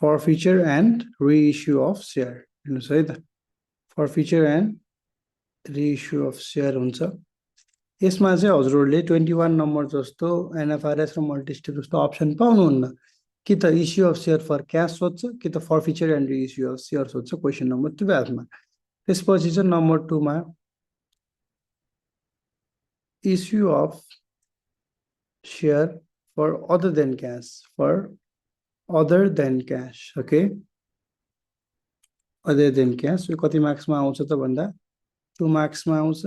forfeiture and reissue of share हेर्नुस् है त forfeiture and reissue of share हुन्छ यसमा चाहिँ हजुरहरूले 21 नम्बर जस्तो एनएफआरएस र मल्टिस्टेप जस्तो अप्सन पाउनुहुन्न कि त issue of share for cash सोध्छ कि त forfeiture and reissue of share सोध्छ क्वेसन नम्बर 12 मा त्यसपछि चाहिँ नम्बर 2 मा issue of share for other than cash okay other than cash यो कति मार्क्समा आउँछ त भन्दा 2 मार्क्समा आउँछ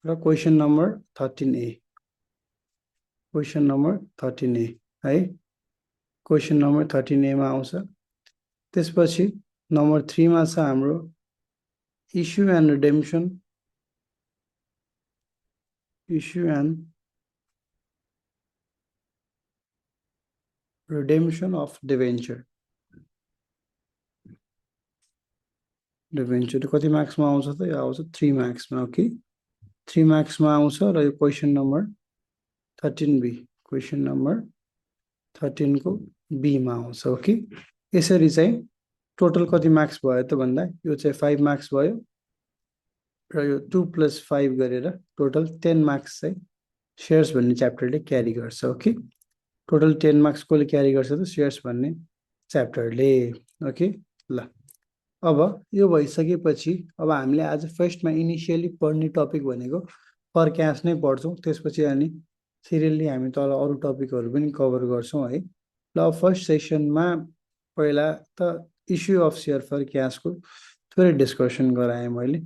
र question number 13A question number 13A है क्वेसन नम्बर 13A मा आउँछ त्यसपछि नम्बर 3 मा छ हाम्रो issue and redemption of debenture कति मार्क्समा आउँछ त यो आउँछ 3 मार्क्समा ओके 3 मार्क्समा आउँछ र यो question number 13B question number 13 को B मा आउँछ ओके यसरी चाहिँ टोटल कति मार्क्स भयो त भन्दा यो चाहिँ 5 मार्क्स भयो र यो 2 + 5 गरेर टोटल 10 मार्क्स चाहिँ शेयर्स भन्ने च्याप्टरले क्यारी गर्छ ओके टोटल 10 मार्क्स कोले क्यारी गर्छ त शेयर्स भन्ने च्याप्टरले ओके ल अब यो भइसकेपछि अब हामीले आज फर्स्टमा इनिशियली पढ्ने टपिक भनेको फर क्याश नै पढ्छौं त्यसपछि अनि सिरियली हामी तल अरु टपिकहरु पनि कभर गर्छौं है ल फर्स्ट सेसनमा पहिला त issue of share for cash को थोरै डिस्कसन गराएँ मैले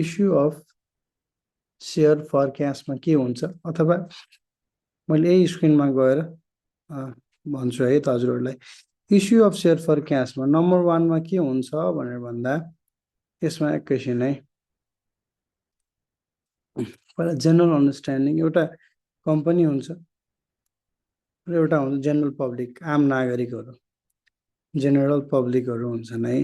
issue of share for cash मा के हुन्छ अथवा मैले यही स्क्रिनमा गएर भन्छु है त हजुरहरुलाई issue of share for cash मा नम्बर 1 मा के हुन्छ भनेर भन्दा यसमा एकैछिन है पहिला जनरल अन्डरस्ट्यान्डिङ एउटा कम्पनी हुन्छ र एउटा हुन्छ जनरल पब्लिक आम नागरिकहरु जनरल पब्लिकहरु हुन्छन् है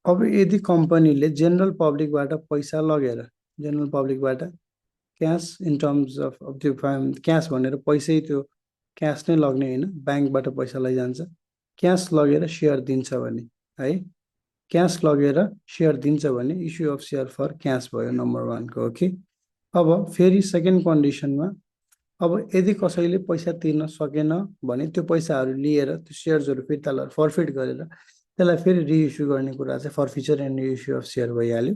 अब यदि कम्पनीले जनरल पब्लिकबाट पैसा लगेर जनरल पब्लिकबाट क्याश इन टर्म्स अफ त्यो क्याश भनेर पैसै त्यो क्याश नै लग्ने हैन बैंकबाट पैसा लैजान्छ क्याश लगेर शेयर दिन्छ भने है क्याश लगेर शेयर दिन्छ भने issue of share for cash भयो नम्बर 1 को ओके अब फेरि सेकेन्ड कन्डिसनमा अब यदि कसैले पैसा तिर्न सकेन भने त्यो पैसाहरु लिएर त्यो शेयर्सहरु फिर्ता फर्फिट गरेर त्यसलाई फेरि रिइस्यु गर्ने कुरा चाहिँ forfeiture and reissue of share भइहाल्यो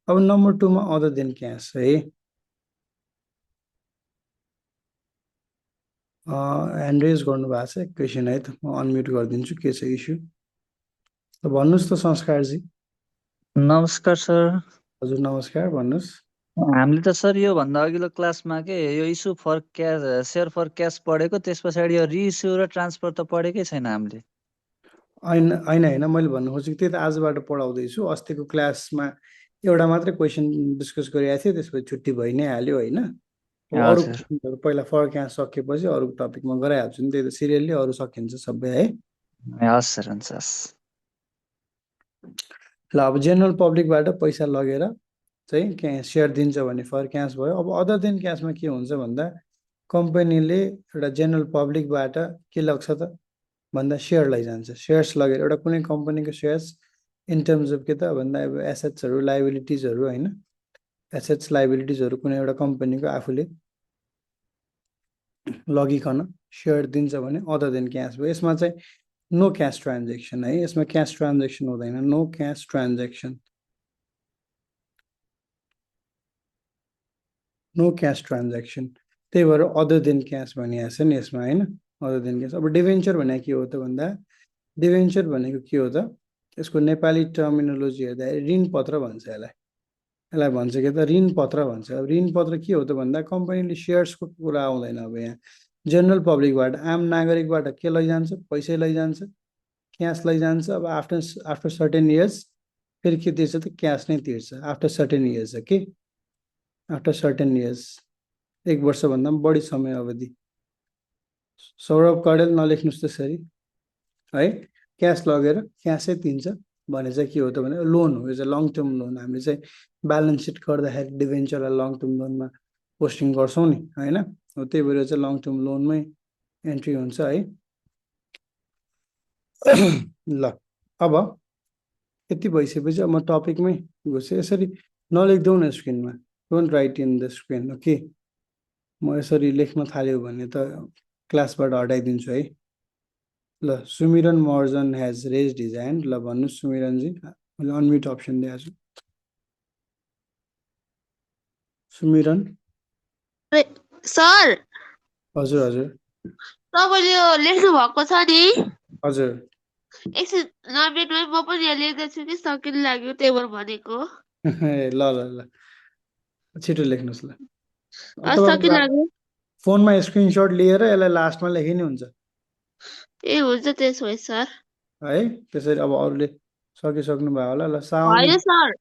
अब नम्बर 2 मा अदर देन क्याश है ह्यान्ड रेज गर्नु भएको छ एकैछिन है त म अनम्युट गरिदिन्छु के छ इस्यु त भन्नुस् त संस्कार जी नमस्कार सर हजुर नमस्कार भन्नुस् हामीले त सर यो भन्दा अघिल्लो क्लासमा के यो issue for cash share for cash पढेको त्यसपछि यो रिइस्यु र ट्रान्सफर त पढेकै छैन हामीले हैन मैले भन्नु खोजेको त्यही त आजबाट पढाउँदै छु अस्तिको क्लासमा एउटा मात्रै क्वेशन डिस्कस गरिएको थिए त्यसपछि छुट्टी भइ नै हाल्यो हैन अरु पहिला फर क्याश सकेपछि अरु टपिकमा गराइहाल्छु नि त्यही त सिरियली अरु सकिन्छ सबै है हस् सर हुन्छ ल अब जनरल पब्लिकबाट पैसा लगेर चाहिँ शेयर दिन्छ भने फर क्याश भयो अब अदर देन क्याशमा के हुन्छ भन्दा कम्पनीले एउटा जनरल पब्लिकबाट के लग्छ त भन्दा शेयर लैजान्छ शेयर्स लगेर एउटा कुनै कम्पनीको शेयर्स इन टर्म्स अफ के त भन्दा अब एसेट्सहरु लायबिलिटीजहरु हैन एसेट्स लायबिलिटीजहरु कुनै एउटा कम्पनीको आफूले लगिकन शेयर दिन्छ भने अदर देन क्याश भयो यसमा चाहिँ नो क्याश ट्रान्ज्याक्सन है यसमा क्याश ट्रान्ज्याक्सन हुँदैन नो क्याश ट्रान्ज्याक्सन त्यही भएर अदर देन क्याश भनिएको छ नि यसमा हैन अदर देन क्याश अब डिभेन्चर भनेको के हो त भन्दा डिभेन्चर भनेको के हो त यसको नेपाली टर्मिनोलोजी हेर्दा ऋण पत्र भन्छ यसलाई भन्छ के त ऋण पत्र भन्छ अब ऋण पत्र के हो त भन्दा कम्पनीले शेयर्सको कुरा आउँदैन अब यहाँ जनरल पब्लिकबाट आम नागरिकबाट के लैजान्छ पैसै लैजान्छ क्याश लैजान्छ अब आफ्टर सर्टेन इयर्स फेरि के तिर्छ त क्याश नै तिर्छ आफ्टर सर्टेन इयर्स के आफ्टर सर्टेन इयर्स 1 वर्ष भन्दा बढी समय अवधि सौरभ कडेल नलेख्नुस् त्यसरी है क्याश लगेर क्याशै दिन्छ भने चाहिँ के हो त भने लोन हो यो चाहिँ लङ टर्म लोन हामीले चाहिँ ब्यालेन्स सिट गर्दाखेरि डिभेन्चरलाई लङ टर्म लोनमा पोस्टिङ गर्छौं नि हैन हो त्यही भएर चाहिँ लङ टर्म लोनमै एन्ट्री हुन्छ है। ल अब यति भइसकेपछि अब म टपिकमै घुसेँ। यसरी नलेख्दौ न स्क्रिनमा, don't write in the screen. Okay, म यसरी लेख्न थाल्यो भने त क्लासबाट हटाइदिन्छु है। ल सुमिरन Maharjan has raised his hand. ल भन्नुहोस् सुमिरनजी, मैले अनम्युट अप्सन दिएको छु। सुमिरन। सर हजुर हजुर तपाईँले यो लेख्नु भएको छ नि, हजुर। एकछिन नमिटमै म पनि यहाँ लेख्दैछु कि सकिन लाग्यो त्यही भएर भनेको। ए, ल ल ल छिटो लेख्नुहोस् ल। सकिन लाग्यो। फोनमा स्क्रिनसट लिएर यसलाई लास्टमा लेखे नि हुन्छ ए हुन्छ त्यसो भए सर। है। त्यसरी अब अरूले सकिसक्नु भयो होला। ल साउमी, होइन सर।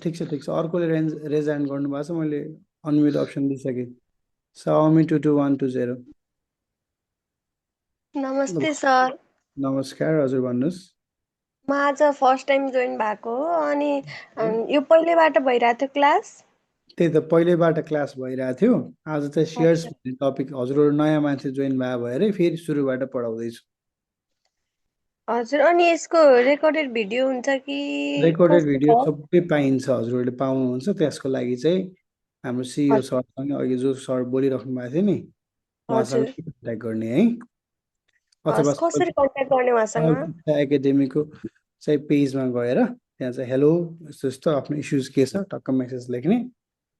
ठिक छ ठिक छ। अर्कोले रेज ह्यान्ड गर्नुभएको छ, मैले अनम्युट अप्सन दिइसकेँ। साउमी 22120। नमस्ते सर। नमस्कार, हजुर भन्नुहोस्। म आज फर्स्ट टाइम जोइन भएको हो अनि यो पहिलेबाट भइरहेको थियो क्लास? त्यही त पहिलेबाट क्लास भइरहेको थियो। आज चाहिँ सेयर्स भन्ने टपिक, हजुरहरू नयाँ मान्छे जोइन भयो भएरै फेरि सुरुबाट पढाउँदैछु। हजुर, अनि यसको रेकर्डेड भिडियो हुन्छ कि रेकर्डेड कस्तो भिडियो छ? सबै पाइन्छ, हजुरहरूले पाउनुहुन्छ। त्यसको लागि चाहिँ हाम्रो सिइओ सरसँग, अघि जो सर बोलिराख्नु भएको थियो नि, उहाँसँग हजुर, कन्ट्याक्ट गर्ने है। अथवा कसरी कन्ट्याक्ट गर्ने उहाँसँग? एकाडेमीको चाहिँ पेजमा गएर त्यहाँ चाहिँ हेलो यस्तो यस्तो आफ्नो इस्युज के छ टक्क मेसेज लेख्ने।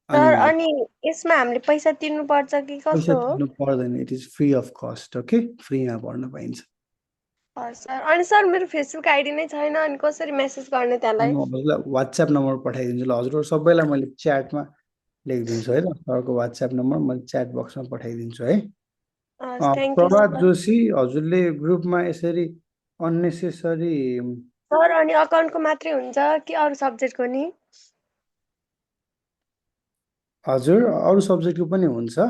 सर, अनि यसमा हामीले पैसा तिर्नुपर्छ कि पैसा कस्तो हो? तिर्नु पर्दैन, it is free of cost. Okay, फ्रीमा पढ्न पाइन्छ। सर, अनि सर मेरो फेसबुक आइडी नै छैन, अनि कसरी मेसेज गर्ने त्यहाँलाई? म हजुरलाई वाट्सएप नम्बर पठाइदिन्छु। ल हजुरहरू सबैलाई मैले च्याटमा लेखिदिन्छु है। ल सरको वाट्सएप नम्बर मैले च्याट बक्समा पठाइदिन्छु है। Thank you Prabhat sir. Joshi, हजुरले ग्रुपमा यसरी अननेसेसरी सर, अनि अकाउन्टको मात्रै हुन्छ कि अरू सब्जेक्टको नि? हजुर अरू सब्जेक्टको पनि हुन्छ है।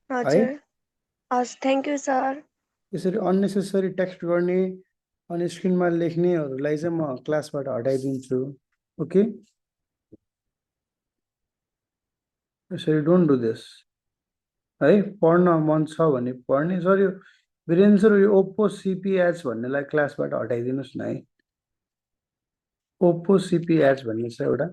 हजुर, हस्, थ्याङ्क यू सर। यसरी अननेसेसरी टेक्स्ट गर्ने अनि स्क्रिनमा लेख्नेहरूलाई चाहिँ म क्लासबाट हटाइदिन्छु। ओके, यसरी डोन्ट डु दिस है। पढ्न मन छ भने पढ्ने। सर यो वीरेन्द्र सर, यो ओप्पो सिपिएच भन्नेलाई क्लासबाट हटाइदिनुहोस् न है। ओप्पो सिपिएच भन्ने छ एउटा,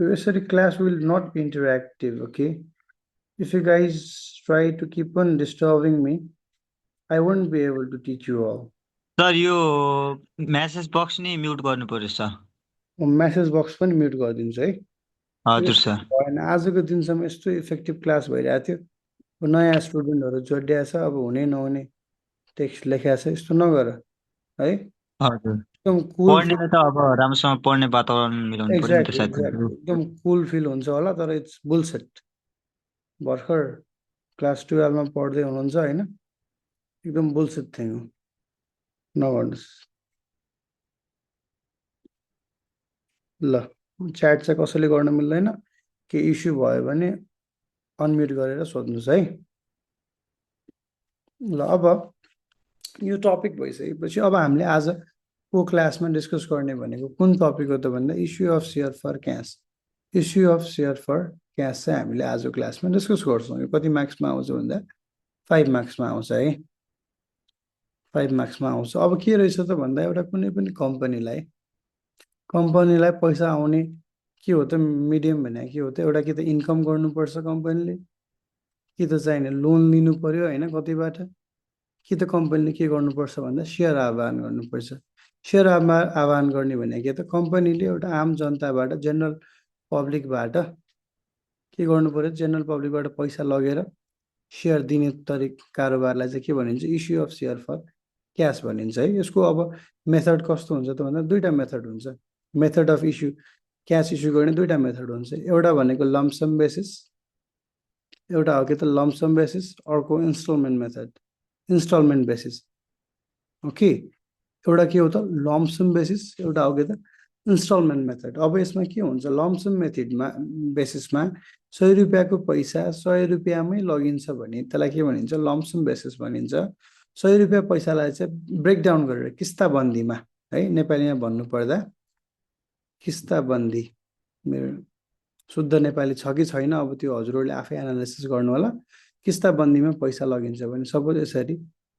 यसरी class will not be interactive. Okay, if you guys try to keep on disturbing me, I won't be able to teach you all. Sir यो मेसेज बक्स नि म्युट गर्नु पर्यो सर। म मेसेज बक्स पनि म्युट गरिदिन्छु है। हजुर sir. भएन, आजको दिनसम्म यस्तो इफेक्टिभ क्लास भइरहेको थियो। नयाँ स्टुडेन्टहरू जोडिया छ, अब हुने नहुने टेक्स्ट लेखा छ, यस्तो नगर है। हजुर, एकदम कुल पढ्नेलाई त अब राम्रोसँग पढ्ने वातावरण मिलाउनु पर्यो नि त सायद। एकदम कुल फिल हुन्छ होला, तर इट्स बुलसेट। भर्खर क्लास 12मा पढ्दै हुनुहुन्छ होइन, एकदम बुलसेट थिङ हो, नगर्नुहोस्। ल च्याट चाहिँ कसैले गर्न मिल्दैन, के इस्यु भयो भने अनम्युट गरेर सोध्नुहोस् है। ल अब यो टपिक भइसकेपछि अब हामीले आजको क्लासमा डिस्कस गर्ने भनेको कुन टपिक हो त भन्दा issue of share for cash. Issue of share for cash चाहिँ हामीले आजको क्लासमा डिस्कस गर्छौँ। यो कति मार्क्समा आउँछ भन्दा 5 मार्क्समा आउँछ है। 5 मार्क्समा आउँछ। अब के रहेछ त भन्दा एउटा कुनै पनि कम्पनीलाई पैसा आउने के हो त मिडियम भने के हो त, एउटा कि त इन्कम गर्नुपर्छ कम्पनीले, कि त चाहिने लोन लिनु पर्यो होइन कतिबाट, कि त कम्पनीले के गर्नुपर्छ भन्दा सेयर आह्वान गर्नुपर्छ। सेयर आह्वान गर्ने भनेको त कम्पनीले एउटा आम जनताबाट, जेनरल पब्लिकबाट के गर्नु पर्यो, जेनरल पब्लिकबाट पैसा लगेर सेयर दिने कारोबारलाई चाहिँ के भनिन्छ, issue of share for cash भनिन्छ है। यसको अब मेथड कस्तो हुन्छ त भन्दा दुईवटा मेथड हुन्छ। Method of issue, cash issue गर्ने दुईवटा मेथड हुन्छ। एउटा भनेको लम्पसम बेसिस, एउटा हो कि त लम्पसम बेसिस, अर्को इन्स्टलमेन्ट बेसिस। ओके, एउटा के हो त लम्पसम बेसिस, एउटा हो कि त इन्स्टलमेन्ट मेथड। अब यसमा के हुन्छ, लम्पसम मेथडमा बेसिसमा 100 रुपियाँको पैसा 100 रुपियाँमै लगिन्छ भने त्यसलाई के भनिन्छ, लम्पसम बेसिस भनिन्छ। 100 रुपियाँ पैसालाई चाहिँ ब्रेकडाउन गरेर किस्ताबन्दीमा है, नेपालीमा भन्नु पर्दा किस्ताबन्दी मेरो शुद्ध नेपाली छ कि छैन अब त्यो हजुरहरूले आफै एनालाइसिस गर्नु होला किस्ताबन्दीमा पैसा लगिन्छ भने सपोज यसरी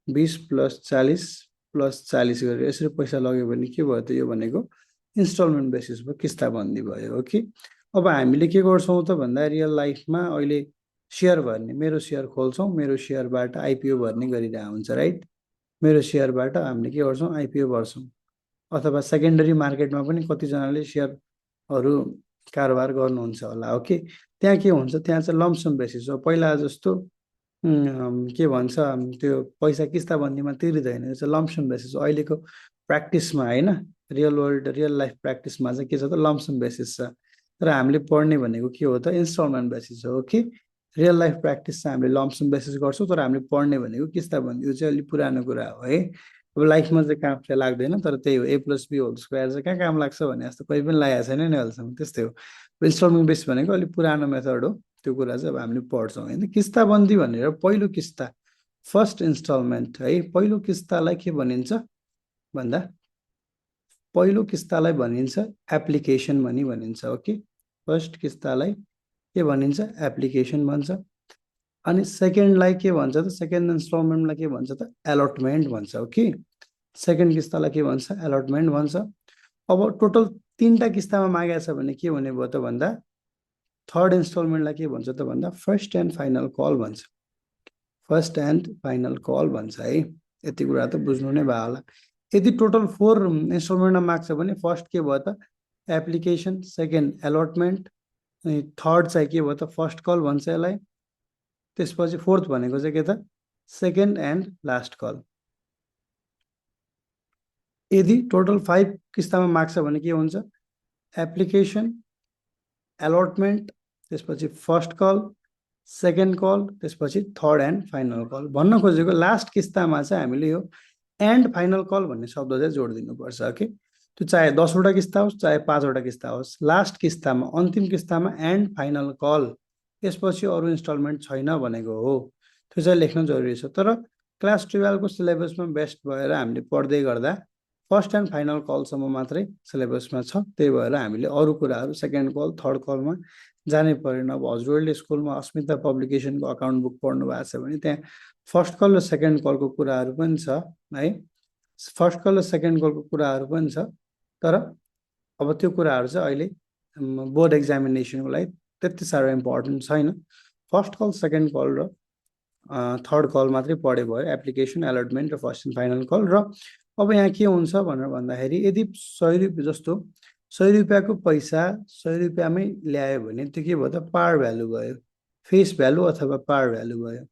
20 + 40 + 40 गरेर यसरी पैसा लग्यो भने के भयो त यो भनेको इन्स्टलमेन्ट बेसिस भयो किस्ताबन्दी भयो ओके अब हामीले के गर्छौँ त भन्दा रियल लाइफमा अहिले सेयर भर्ने मेरो सेयर खोल्छौँ मेरो सेयरबाट आइपिओ भर्ने गरिरहेको हुन्छ राइट मेरो सेयरबाट हामीले के गर्छौँ आइपिओ भर्छौँ अथवा सेकेन्डरी मार्केटमा पनि कतिजनाले सेयरहरू कारोबार गर्नुहुन्छ होला ओके त्यहाँ के हुन्छ त्यहाँ चाहिँ लम्सम बेसिस हो पहिला जस्तो के भन्छ त्यो पैसा किस्ताबन्दीमा तिरिँदैन यो चाहिँ लम्सम बेसिस अहिलेको प्र्याक्टिसमा होइन रियल लाइफ प्र्याक्टिसमा चाहिँ के छ त लम्सम बेसिस छ तर हामीले पढ्ने भनेको के हो त इन्स्टलमेन्ट बेसिस हो ओके रियल लाइफ प्र्याक्टिस चाहिँ हामीले लम्सम बेसिस गर्छौँ तर हामीले पढ्ने भनेको किस्ताबन्दी यो चाहिँ अलिक पुरानो कुरा हो है अब लाइफमा चाहिँ काम चाहिँ लाग्दैन तर त्यही हो A+B² चाहिँ कहाँ काम लाग्छ भने जस्तो कोही पनि लागेको छैन नि अहिलेसम्म त्यस्तै हो इन्स्टलमेन्ट बेस भनेको अलिक पुरानो मेथड हो त्यो कुरा चाहिँ अब हामीले पढ्छौँ होइन किस्ताबन्दी भनेर पहिलो किस्ता फर्स्ट इन्स्टलमेन्ट है पहिलो किस्तालाई के भनिन्छ भन्दा पहिलो किस्तालाई भनिन्छ एप्लिकेसन भनिन्छ ओके फर्स्ट किस्तालाई के भनिन्छ एप्लिकेसन भन्छ अनि सेकेन्डलाई के भन्छ त सेकेन्ड इन्स्टलमेन्टलाई के भन्छ त एलटमेन्ट भन्छ ओके सेकेन्ड किस्तालाई के भन्छ एलटमेन्ट भन्छ अब टोटल 3टा किस्तामा मागेको छ भने के हुने भयो त भन्दा थर्ड इन्स्टलमेन्टलाई के भन्छ त भन्दा फर्स्ट एन्ड फाइनल कल भन्छ फर्स्ट एन्ड फाइनल कल भन्छ है यति कुरा त बुझ्नु नै भयो होला यदि टोटल 4 इन्स्टलमेन्टमा माग्छ भने फर्स्ट के भयो त एप्लिकेसन सेकेन्ड एलटमेन्ट अनि थर्ड चाहिँ के भयो त फर्स्ट कल भन्छ यसलाई त्यसपछि फोर्थ भनेको चाहिँ के त सेकेन्ड एन्ड लास्ट कल यदि टोटल 5 किस्तामा माग्छ भने के हुन्छ एप्लिकेसन एलटमेन्ट त्यसपछि फर्स्ट कल सेकेन्ड कल त्यसपछि थर्ड एन्ड फाइनल कल भन्न खोजेको लास्ट किस्तामा चाहिँ हामीले यो एन्ड फाइनल कल भन्ने शब्द चाहिँ जोड दिनुपर्छ ओके त्यो चाहे 10वटा किस्ता होस् चाहे 5वटा किस्ता होस् लास्ट किस्तामा अन्तिम किस्तामा एन्ड फाइनल कल यसपछि अरू इन्स्टलमेन्ट छैन भनेको हो त्यो चाहिँ लेख्न जरुरी छ तर क्लास 12 को सिलेबसमा बेस्ट भएर हामीले पढ्दै गर्दा फर्स्ट एन्ड फाइनल कलसम्म मात्रै सिलेबसमा छ त्यही भएर हामीले अरू कुराहरू सेकेन्ड कल थर्ड कलमा जानै परेन अब हजुरहरूले स्कुलमा अस्मिता पब्लिकेसनको अकाउन्ट बुक पढ्नु भएको छ भने त्यहाँ फर्स्ट कल र सेकेन्ड कलको कुराहरू पनि छ है फर्स्ट कल र सेकेन्ड कलको कुराहरू पनि छ तर अब त्यो कुराहरू चाहिँ अहिले बोर्ड एक्जामिनेसनको लागि त्यति साह्रो इम्पोर्टेन्ट छैन फर्स्ट कल सेकेन्ड कल र थर्ड कल मात्रै पढे भयो एप्लिकेसन एलटमेन्ट र फर्स्ट एन्ड फाइनल कल र अब यहाँ के हुन्छ भनेर भन्दाखेरि यदि 100 रुपियाँ जस्तो 100 रुपियाँको पैसा 100 रुपियाँमै ल्यायो भने त्यो के भयो त पार भ्यालु भयो फेस भ्यालु अथवा पार भ्यालु भयो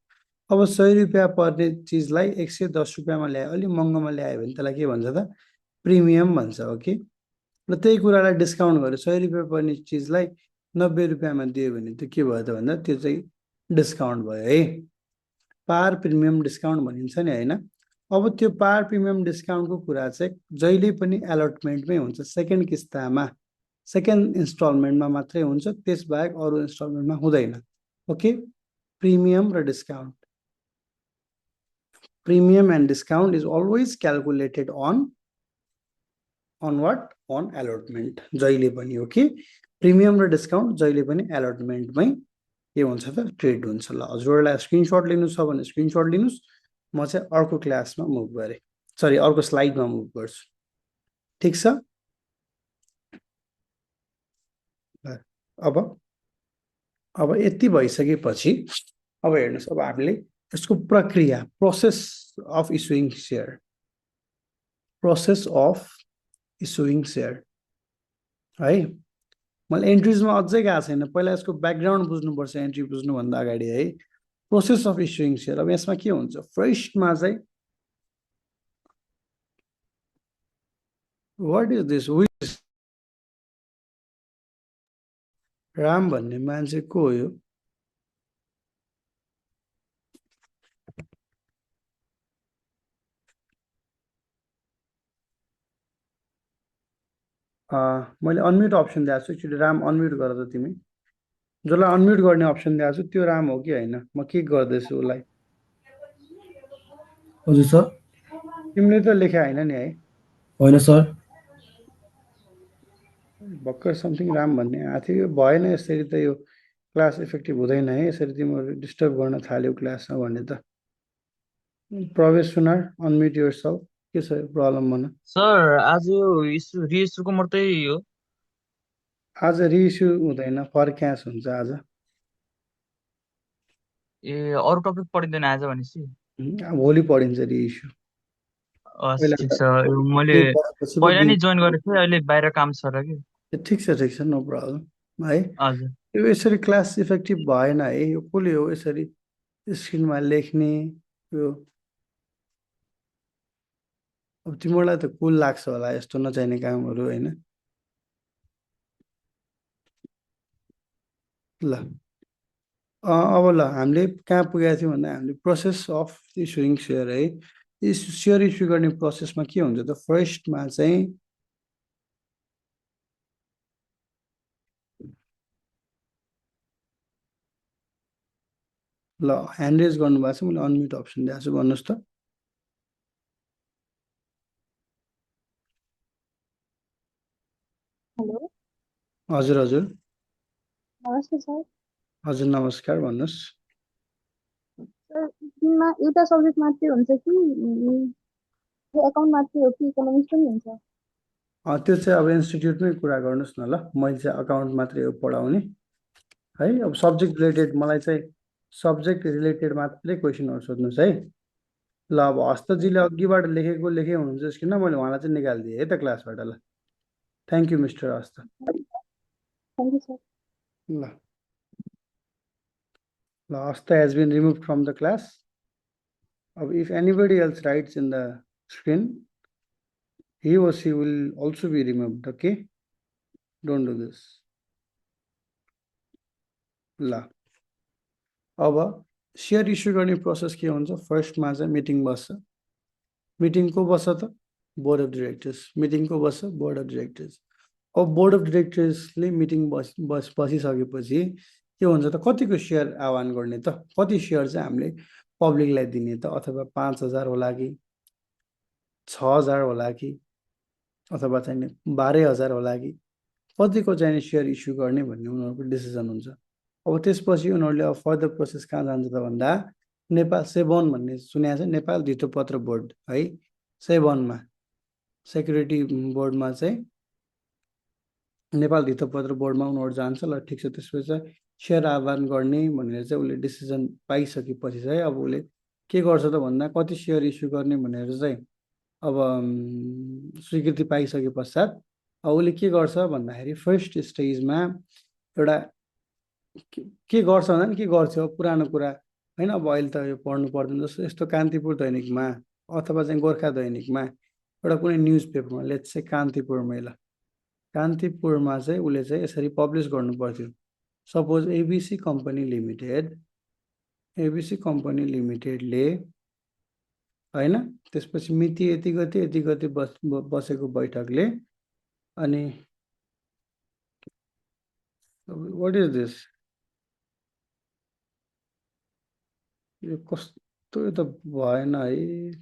अब 100 रुपियाँ पर्ने चिजलाई 110 रुपियाँमा ल्यायो अलि महँगोमा ल्यायो भने त्यसलाई के भन्छ त प्रिमियम भन्छ ओके र त्यही कुरालाई डिस्काउन्ट गरेर 100 रुपियाँ पर्ने चिजलाई 90 रुपियाँमा दियो भने त्यो के भयो त भन्दा त्यो चाहिँ डिस्काउन्ट भयो है पार प्रिमियम डिस्काउन्ट भनिन्छ नि हैन अब त्यो पार प्रिमियम डिस्काउन्टको कुरा चाहिँ जहिले पनि अलटमेन्टमै हुन्छ सेकेन्ड किस्तामा सेकेन्ड इन्स्टलमेन्टमा मात्रै हुन्छ त्यसबाहेक अरू इन्स्टलमेन्टमा हुँदैन ओके प्रिमियम र discount premium and discount is always calculated on what on allotment जहिले पनि ओके प्रिमियम र डिस्काउन्ट जहिले पनि अलटमेन्टमै के हुन्छ त ट्रेड हुन्छ ल हजुरहरूलाई स्क्रिनशट लिनु छ भने स्क्रिनशट लिनुस् म चाहिँ अर्को क्लासमा मुभ गरे सरी अर्को स्लाइडमा मुभ गर्छु ठीक छ अब यति भइसकेपछि अब हेर्नुस् अब हामीले यसको प्रक्रिया process of issuing share process of issuing share है मैले एन्ट्रिजमा अझै गएको छैन पहिला यसको ब्याकग्राउन्ड बुझ्नुपर्छ एन्ट्री बुझ्नुभन्दा अगाडि है प्रोसेस अफ इस्युइङ शेयर अब यसमा के हुन्छ फर्स्टमा चाहिँ व्हाट इज दिस राम भन्ने मान्छे को हो यो मैले अनम्युट अप्सन दिएको छु एक्चुअली राम अनम्युट गर त तिमी जसलाई अनम्युट गर्ने अप्सन दिएको छु त्यो राम हो कि होइन म के गर्दैछु उसलाई हजुर सर तिमीले त लेखा होइन नि है होइन सर भर्खर समथिङ राम भन्ने आएको थियो, यो भएन यसरी त, यो क्लास इफेक्टिभ हुँदैन है, यसरी तिमीहरू डिस्टर्ब गर्न थाल्यो क्लासमा भने त। प्रवेश सुनार अनम्युट योरसेल्फ, के छ प्रब्लम भन। सर आज यो रिइस्युको मात्रै हो। आज रिइस्यु हुँदैन, फर क्यास हुन्छ आज। ए अरू टपिक पढिँदैन आज भनेपछि। भोलि पढिन्छ रिइस्यु। हस् पहिला ठिक त छ। मैले केही पढेपछि पो पहिला दिन। नै जोइन गरेको थिएँ, अहिले बाहिर काम छ र कि। ठिक छ, नो प्रब्लम है। हजुर यो यसरी क्लास इफेक्टिभ भएन है, यो कसले हो यसरी स्क्रिनमा लेख्ने यो। अब तिमीहरूलाई त कुल लाग्छ होला यस्तो नचाहिने कामहरू होइन। ल अब ल हामीले कहाँ पुगेका थियौँ भन्दा हामीले प्रोसेस अफ इस्युइङ सेयर है। सेयर इस्यु गर्ने प्रोसेसमा के हुन्छ त, फर्स्टमा चाहिँ ल ह्यान्ड रेज गर्नुभएको छ, मैले अनम्युट अप्सन दिएको छु, भन्नुहोस् त। हेलो हजुर हजुर नमस्ते सर। हजुर नमस्कार, भन्नुहोस्। सर तिनमा एउटा सब्जेक्ट मात्रै हुन्छ कि एकाउन्ट मात्रै हो कि इकोनोमिक्स पनि हुन्छ? त्यो चाहिँ अब इन्स्टिट्युटमै कुरा गर्नुहोस् न ल, मैले चाहिँ अकाउन्ट मात्रै हो पढाउने है। अब सब्जेक्ट रिलेटेड मलाई चाहिँ सब्जेक्ट रिलेटेड मात्रै क्वेसनहरू सोध्नुहोस् है। ल अब हस्तजीले अघिबाट लेखे हुनुहुन्छ किन, मैले उहाँलाई चाहिँ निकालिदिएँ है त क्लासबाट। ल thank you mister Hasta. Thank you sir. ल Hasta has been removed from the class. अब if anybody else writes in the screen, he or she will also be removed. Okay, don't do this. ल अब सेयर इस्यु गर्ने process के हुन्छ, फर्स्टमा चाहिँ meeting बस्छ। मिटिङ को बस्छ त, बोर्ड अफ डिरेक्टर्स। मिटिङ को बस्छ, बोर्ड अफ डिरेक्टर्स। अब बोर्ड अफ डिरेक्टर्सले मिटिङ बसिसकेपछि के हुन्छ त, कतिको सेयर आह्वान गर्ने त, कति सेयर चाहिँ हामीले पब्लिकलाई दिने त, अथवा 5,000 होला कि 6,000 होला कि अथवा चाहिँ 12,000 होला कि कतिको चाहिँ सेयर इस्यु गर्ने भन्ने उनीहरूको डिसिजन हुन्छ। अब त्यसपछि उनीहरूले अब फर्दर प्रोसेस कहाँ जान्छ त भन्दा, नेपाल सेबन भन्ने सुनेको छ, नेपाल धितोपत्र बोर्ड है। सेबनमा सेक्युरिटी बोर्डमा चाहिँ नेपाल धितोपत्र बोर्डमा उनीहरू जान्छ। ल ठिक छ, त्यसपछि चाहिँ सेयर आह्वान गर्ने भनेर चाहिँ उसले डिसिजन पाइसकेपछि चाहिँ अब उसले के गर्छ त भन्दा, कति सेयर इस्यु गर्ने भनेर चाहिँ अब स्वीकृति पाइसके पश्चात अब उसले के गर्छ भन्दाखेरि, फर्स्ट स्टेजमा एउटा के गर्छ भन्दा नि, के गर्थ्यो पुरानो कुरा होइन। अब अहिले त यो पढ्नु पर्दैन, जस्तो यस्तो कान्तिपुर दैनिकमा अथवा चाहिँ गोर्खा दैनिकमा एउटा कुनै न्युज पेपरमा, लेट्स चाहिँ कान्तिपुरमै, ल कान्तिपुरमा चाहिँ उसले चाहिँ यसरी पब्लिस गर्नु पर्थ्यो। सपोज एबिसी कम्पनी लिमिटेडले होइन, त्यसपछि मिति यति गते बसेको बैठकले, अनि वाट इज दिस, यो कस्तो, यो त भएन है।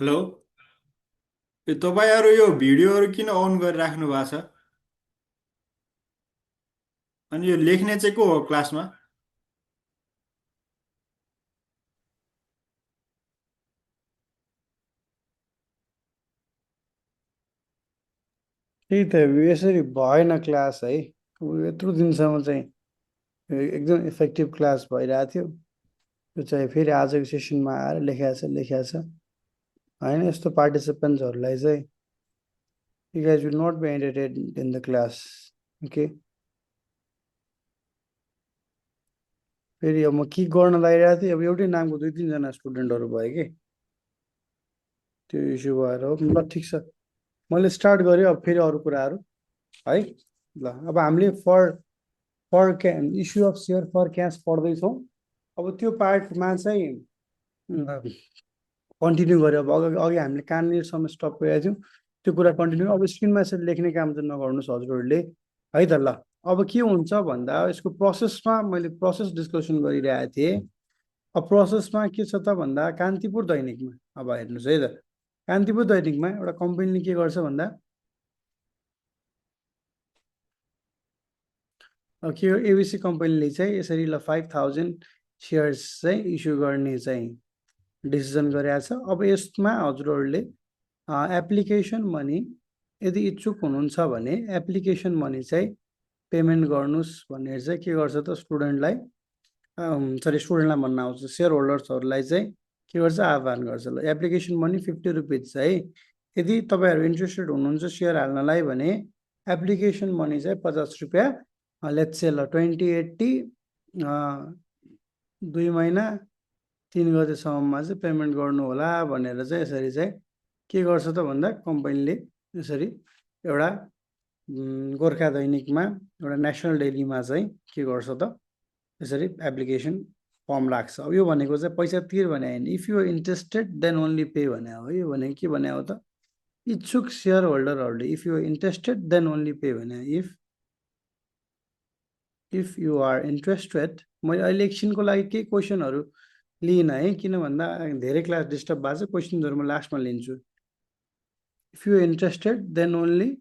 हेलो ए तपाईँहरू यो भिडियोहरू किन अन गरिराख्नु भएको छ अनि यो लेख्ने चाहिँ को हो क्लासमा त्यही त यसरी भएन क्लास है। अब यत्रो दिनसम्म चाहिँ एकदम इफेक्टिभ क्लास भइरहेको थियो, यो चाहिँ फेरि आजको सेसनमा आएर लेखाएको छ होइन। यस्तो पार्टिसिपेन्ट्सहरूलाई चाहिँ you guys will not be entertained in the class, okay? फेरि अब म के गर्न लागिरहेको थिएँ, अब एउटै नामको 2-3 जना स्टुडेन्टहरू भयो कि त्यो इस्यु भएर हो। ल ठिक छ, मैले स्टार्ट गरेँ। अब फेरि अरू कुराहरू है। ल अब हामीले issue of share for cash पढ्दैछौँ। अब त्यो पार्टमा चाहिँ कन्टिन्यू गऱ्यो। अब अघि हामीले कहाँनिरसम्म स्टप गरेका थियौँ त्यो कुरा कन्टिन्यू। अब स्क्रिनमा यसरी लेख्ने काम चाहिँ नगर्नुहोस् हजुरहरूले है त। ल अब के हुन्छ भन्दा यसको प्रोसेसमा मैले प्रोसेस डिस्कसन गरिरहेको थिएँ। अब प्रोसेसमा के छ त भन्दा कान्तिपुर दैनिकमा अब हेर्नुहोस् है त, कान्तिपुर दैनिकमा एउटा कम्पनीले के गर्छ भन्दा अब के हो, एबिसी कम्पनीले चाहिँ यसरी ल 5000 सेयर्स चाहिँ इस्यु गर्ने चाहिँ डिसिजन गरेको छ। अब यसमा हजुरहरूले एप्लिकेसन मनी यदि इच्छुक हुनुहुन्छ भने एप्लिकेसन मनी चाहिँ पेमेन्ट गर्नुहोस् भनेर चाहिँ के गर्छ त स्टुडेन्टलाई स्टुडेन्टलाई भन्न आउँछ, सेयर होल्डर्सहरूलाई चाहिँ के गर्छ आह्वान गर्छ। ल एप्लिकेसन मनी 50 रुपिज चाहिँ यदि तपाईँहरू इन्ट्रेस्टेड हुनुहुन्छ सेयर हाल्नलाई भने एप्लिकेसन मनी चाहिँ 50 रुपियाँ लेट्स से ल 2080 2 महिना 3 गतेसम्ममा चाहिँ पेमेन्ट गर्नु होला भनेर चाहिँ यसरी चाहिँ के गर्छ त भन्दा कम्पनीले यसरी एउटा गोर्खा दैनिकमा एउटा नेसनल डेलीमा चाहिँ के गर्छ त यसरी एप्लिकेसन फर्म राख्छ। अब यो भनेको चाहिँ पैसा तिर भने होइन, if you are interested then only pay भने हो। यो भनेको के भने हो त, इच्छुक सेयर होल्डरहरूले if you are interested then only pay भने। इफ यु आर इन्ट्रेस्टेड, मैले अहिले एकछिनको लागि केही क्वेसनहरू लिइन है, किन भन्दा धेरै क्लास डिस्टर्ब भएको छ, क्वेसनहरू म लास्टमा लिन्छु। If you interested then only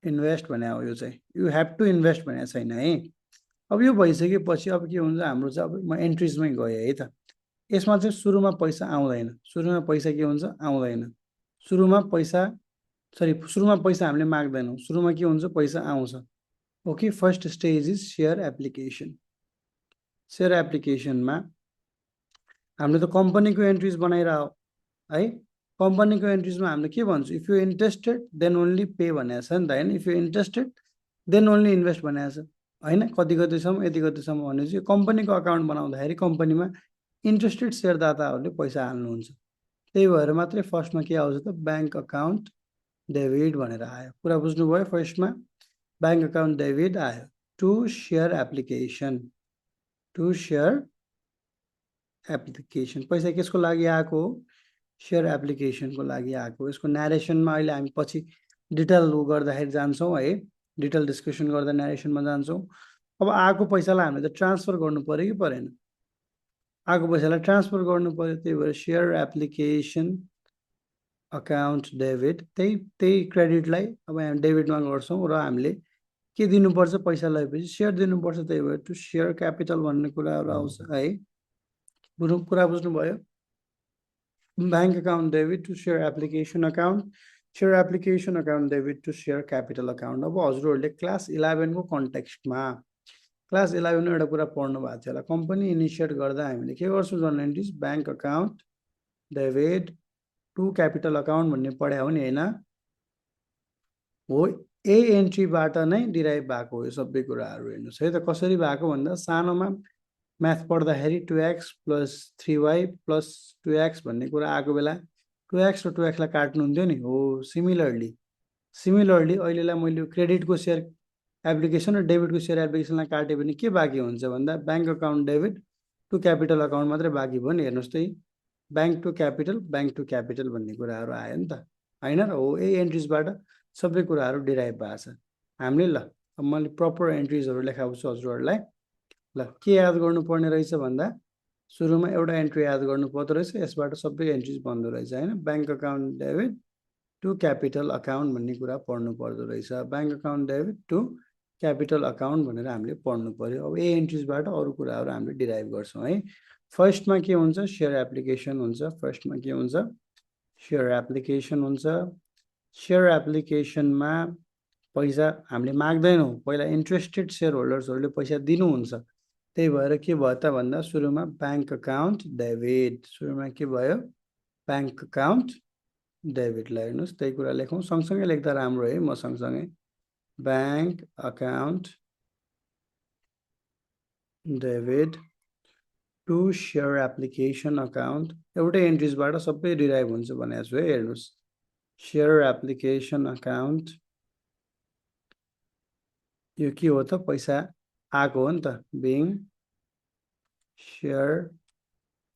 invest भने हो। यो चाहिँ यु हेभ टु इन्भेस्ट भने छैन है। अब यो भइसकेपछि अब के हुन्छ हाम्रो चाहिँ, अब म एन्ट्रिजमै गएँ है त। यसमा चाहिँ सुरुमा पैसा आउँदैन, सुरुमा पैसा के हुन्छ आउँदैन, सुरुमा पैसा हामीले माग्दैनौँ, सुरुमा के हुन्छ पैसा आउँछ। Okay, first stage is share application. Share एप्लिकेसनमा हामीले त कम्पनीको एन्ट्रिज बनाइरह है। कम्पनीको एन्ट्रिजमा हामीले के भन्छौँ, if you interested then only pay भनेको छ नि त होइन। If you interested then only invest भनेको छ होइन। कति कतिसम्म यति कतिसम्म भनेपछि यो कम्पनीको अकाउन्ट बनाउँदाखेरि कम्पनीमा इन्ट्रेस्टेड सेयरदाताहरूले पैसा हाल्नुहुन्छ। त्यही भएर मात्रै फर्स्टमा के आउँछ त ब्याङ्क अकाउन्ट डेबिट भनेर आयो। कुरा बुझ्नुभयो? फर्स्टमा ब्याङ्क अकाउन्ट डेबिट आयो to share application, to share application. पैसा केसको लागि आएको हो, सेयर एप्लिकेसनको लागि आएको। यसको न्यारेसनमा अहिले हामी पछि डिटेल गर्दाखेरि जान्छौँ है, डिटेल डिस्कसन गर्दा न्यारेसनमा जान्छौँ। अब आएको पैसालाई हामीले त ट्रान्सफर गर्नु पर्यो कि परेन? आएको पैसालाई ट्रान्सफर गर्नु पर्यो। त्यही भएर सेयर एप्लिकेसन अकाउन्ट डेबिट, त्यही क्रेडिटलाई अब हामी डेबिटमा गर्छौँ र हामीले के दिनुपर्छ पैसा लगेपछि सेयर दिनुपर्छ। त्यही भएर टु सेयर क्यापिटल भन्ने कुराहरू आउँछ है। कुरा बुझ्नुभयो? Bank account debit to share application account, share application account debit to share capital account. अब हजुरहरूले क्लास 11 को कन्टेक्स्टमा क्लास 11 एउटा कुरा पढ्नु भएको थियो होला। कम्पनी इनिसिएट गर्दा हामीले के गर्छौँ journal entries bank account debit to capital account भन्ने पढायो हो नि होइन हो। ए एन्ट्रीबाट नै डिराइभ भएको हो यो सबै कुराहरू। हेर्नुहोस् है त कसरी भएको भन्दा सानोमा म्याथ पढ्दाखेरि 2x + 3y + 2x भन्ने कुरा आएको बेला 2x र 2x लाई काट्नुहुन्थ्यो नि हो। सिमिलरली अहिलेलाई मैले क्रेडिटको सेयर एप्लिकेसन र डेबिटको सेयर एप्लिकेसनलाई काट्यो भने के बाँकी हुन्छ भन्दा bank account debit to capital account मात्रै बाँकी भयो नि। हेर्नुहोस् त ब्याङ्क टु क्यापिटल भन्ने कुराहरू आयो नि त होइन र हो। यही एन्ट्रिजबाट सबै कुराहरू डिराइभ भएको छ हामीले। ल अब मैले प्रपर एन्ट्रिजहरू लेखाउँछु हजुरहरूलाई। ल के याद गर्नुपर्ने रहेछ भन्दा सुरुमा एउटा एन्ट्री याद गर्नु पर्दो रहेछ यसबाट सबै एन्ट्रिज बन्दो रहेछ हैन bank account debit to capital account भन्ने कुरा पढ्नु पर्दो रहेछ bank account debit to capital account भनेर हामीले पढ्नु पर्यो अब ए एन्ट्रिजबाट अरु कुराहरु हामीले डिराइभ गर्छौं है फर्स्टमा के हुन्छ शेयर एप्लिकेसन हुन्छ फर्स्टमा के हुन्छ शेयर एप्लिकेसन हुन्छ शेयर एप्लिकेसनमा पैसा हामीले माग्दैनौं पहिला इन्ट्रेस्टेड शेयर होल्डर्सहरुले पैसा दिनुहुन्छ त्यही भएर के भयो त भन्दा सुरुमा बैंक अकाउन्ट डेबिट सुरुमा के भयो बैंक अकाउन्ट डेबिट लाई हेर्नुस् त्यही कुरा लेखौं सँगसँगै लेख्दा राम्रो है म सँगसँगै bank account debit to share application account एउटै एन्ट्रिजबाट सबै डिराइभ हुन्छ भनेको छु है हेर्नुस् शेयर एप्लिकेसन अकाउन्ट यो के हो त पैसा आको हो नि त being share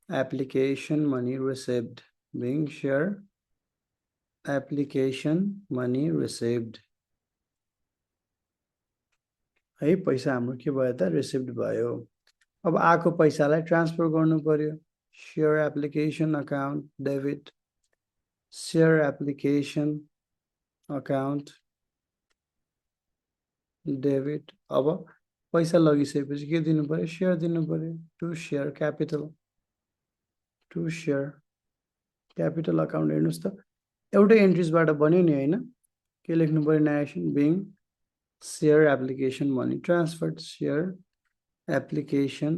application money received being share application money received है पैसा हाम्रो के भयो त रिसिभ्ड भयो अब आको पैसालाई ट्रान्सफर गर्नु पर्यो share application account debit share application account debit अब पैसा लगिसकेपछि के दिनु पर्यो शेयर दिनु पर्यो टु शेयर क्यापिटल अकाउन्ट हेर्नुस् त एउटै एन्ट्रिजबाट बन्यो नि हैन के लेख्नु पर्यो narration being share application money transferred share application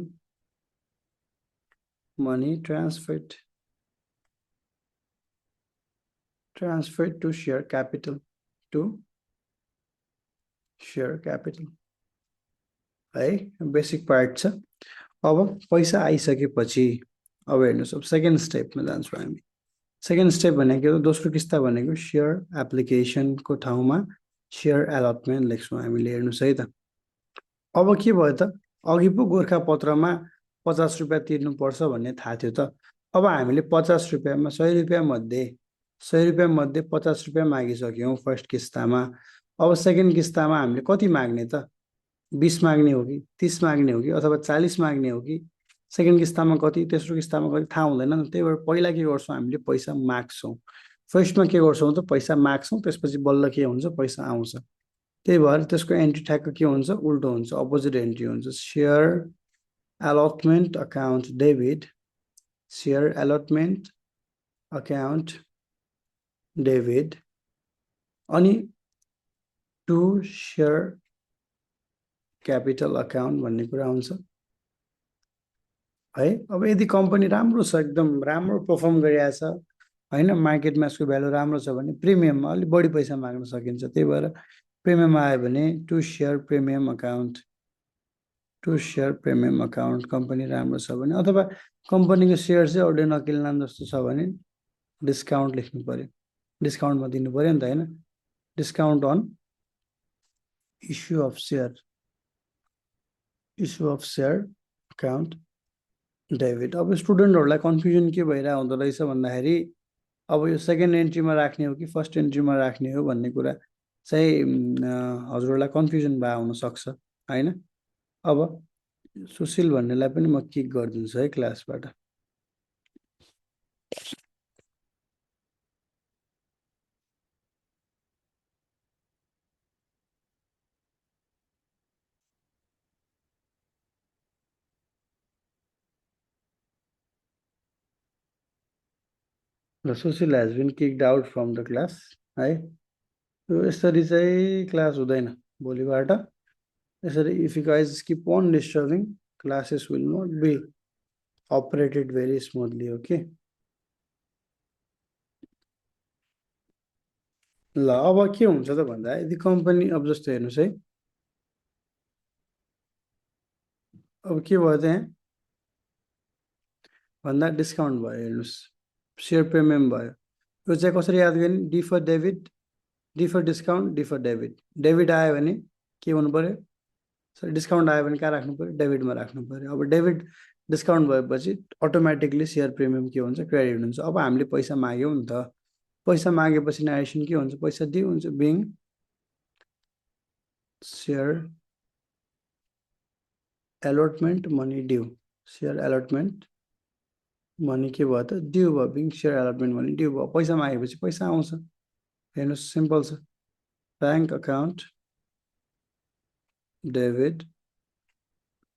money transferred to share capital to share capital है बेसिक पार्ट छ अब पैसा आइसकेपछि अब हेर्नुस् अब सेकेन्ड स्टेपमा जान्छौं हामी सेकेन्ड स्टेप भनेको दोस्रो किस्ता भनेको शेयर एप्लिकेसन को ठाउँमा शेयर अलटमेन्ट लेख्छौं हामीले हेर्नुस् है त अब के भयो त अघि पो गोरखापत्रमा 50 रुपैयाँ तिर्नु पर्छ भन्ने थाहा थियो त अब हामीले 50 रुपैयाँमा 100 रुपैयाँ मध्ये 50 रुपैयाँ मागिसक्यौं फर्स्ट किस्तामा अब सेकेन्ड किस्तामा हामीले कति माग्ने त 20 माग्ने हो कि 30 माग्ने हो कि अथवा 40 माग्ने हो कि सेकेन्ड किस्तामा कति तेस्रो किस्तामा कति थाहा हुँदैन नि त्यही भएर पहिला के गर्छौं हामीले पैसा माग्छौं फर्स्टमा के गर्छौं त पैसा माग्छौं त्यसपछि बल्ल के हुन्छ पैसा आउँछ त्यही भएर त्यसको एन्ट्री ठ्याक्क के हुन्छ उल्टो हुन्छ अपोजिट एन्ट्री हुन्छ share अलटमेन्ट account debit share अलटमेन्ट account debit अनि टु शेयर क्यापिटल अकाउन्ट भन्ने कुरा आउँछ है अब यदि कम्पनी राम्रो छ एकदम राम्रो परफर्म गरिरहेछ हैन मार्केटमा यसको भ्यालु राम्रो छ भने प्रिमियममा अलि बढी पैसा माग्न सकिन्छ त्यही भएर प्रिमियम आयो भने to share premium account company राम्रो छ भने अथवा कम्पनीको शेयर चाहिँ अरूले नकिल्लान् जस्तो छ भने डिस्काउन्ट लेख्नु पर्यो डिस्काउन्टमा दिनु पर्यो नि त हैन discount on issue of share account debit अब स्टुडेन्टहरुलाई कन्फ्युजन के भइरा हुँदो रहेछ भन्दाखेरि अब यो सेकेन्ड एन्ट्रीमा राख्ने हो कि फर्स्ट एन्ट्रीमा राख्ने हो भन्ने कुरा चाहिँ हजुरहरुलाई कन्फ्युजन भए हुन सक्छ हैन अब सुशील भन्नेलाई पनि म किक गर्दिन्छु है क्लासबाट Sushil has been kicked out from the class है यसरी चाहिँ क्लास हुँदैन भोलिबाट यसरी if you guys keep on disturbing classes will not be operated very smoothly okay ल अब के हुन्छ त भन्दा यदि कम्पनी अब जस्तो हेर्नुस् है अब के भयो त यहाँ भन्दा डिस्काउन्ट भयो हेर्नुस् शेयर प्रिमियम भयो यो चाहिँ कसरी याद गर्ने differ debit differ discount differ debit debit आयो भने के हुनु पर्यो सरी डिस्काउन्ट आयो भने कहाँ राख्नु पर्यो डेबिटमा राख्नु पर्यो अब डेबिट डिस्काउन्ट भएपछि अटोमेटिकली शेयर प्रिमियम के हुन्छ क्रेडिट हुन्छ अब हामीले पैसा माग्यौं नि त पैसा मागेपछि नरेसन के हुन्छ पैसा ड्यू हुन्छ being share allotment money due share allotment money के भयो त ड्यू भयो being share allotment money due भयो पैसा मागेपछि पैसा आउँछ हेर्नुहोस् सिम्पल छ bank account debit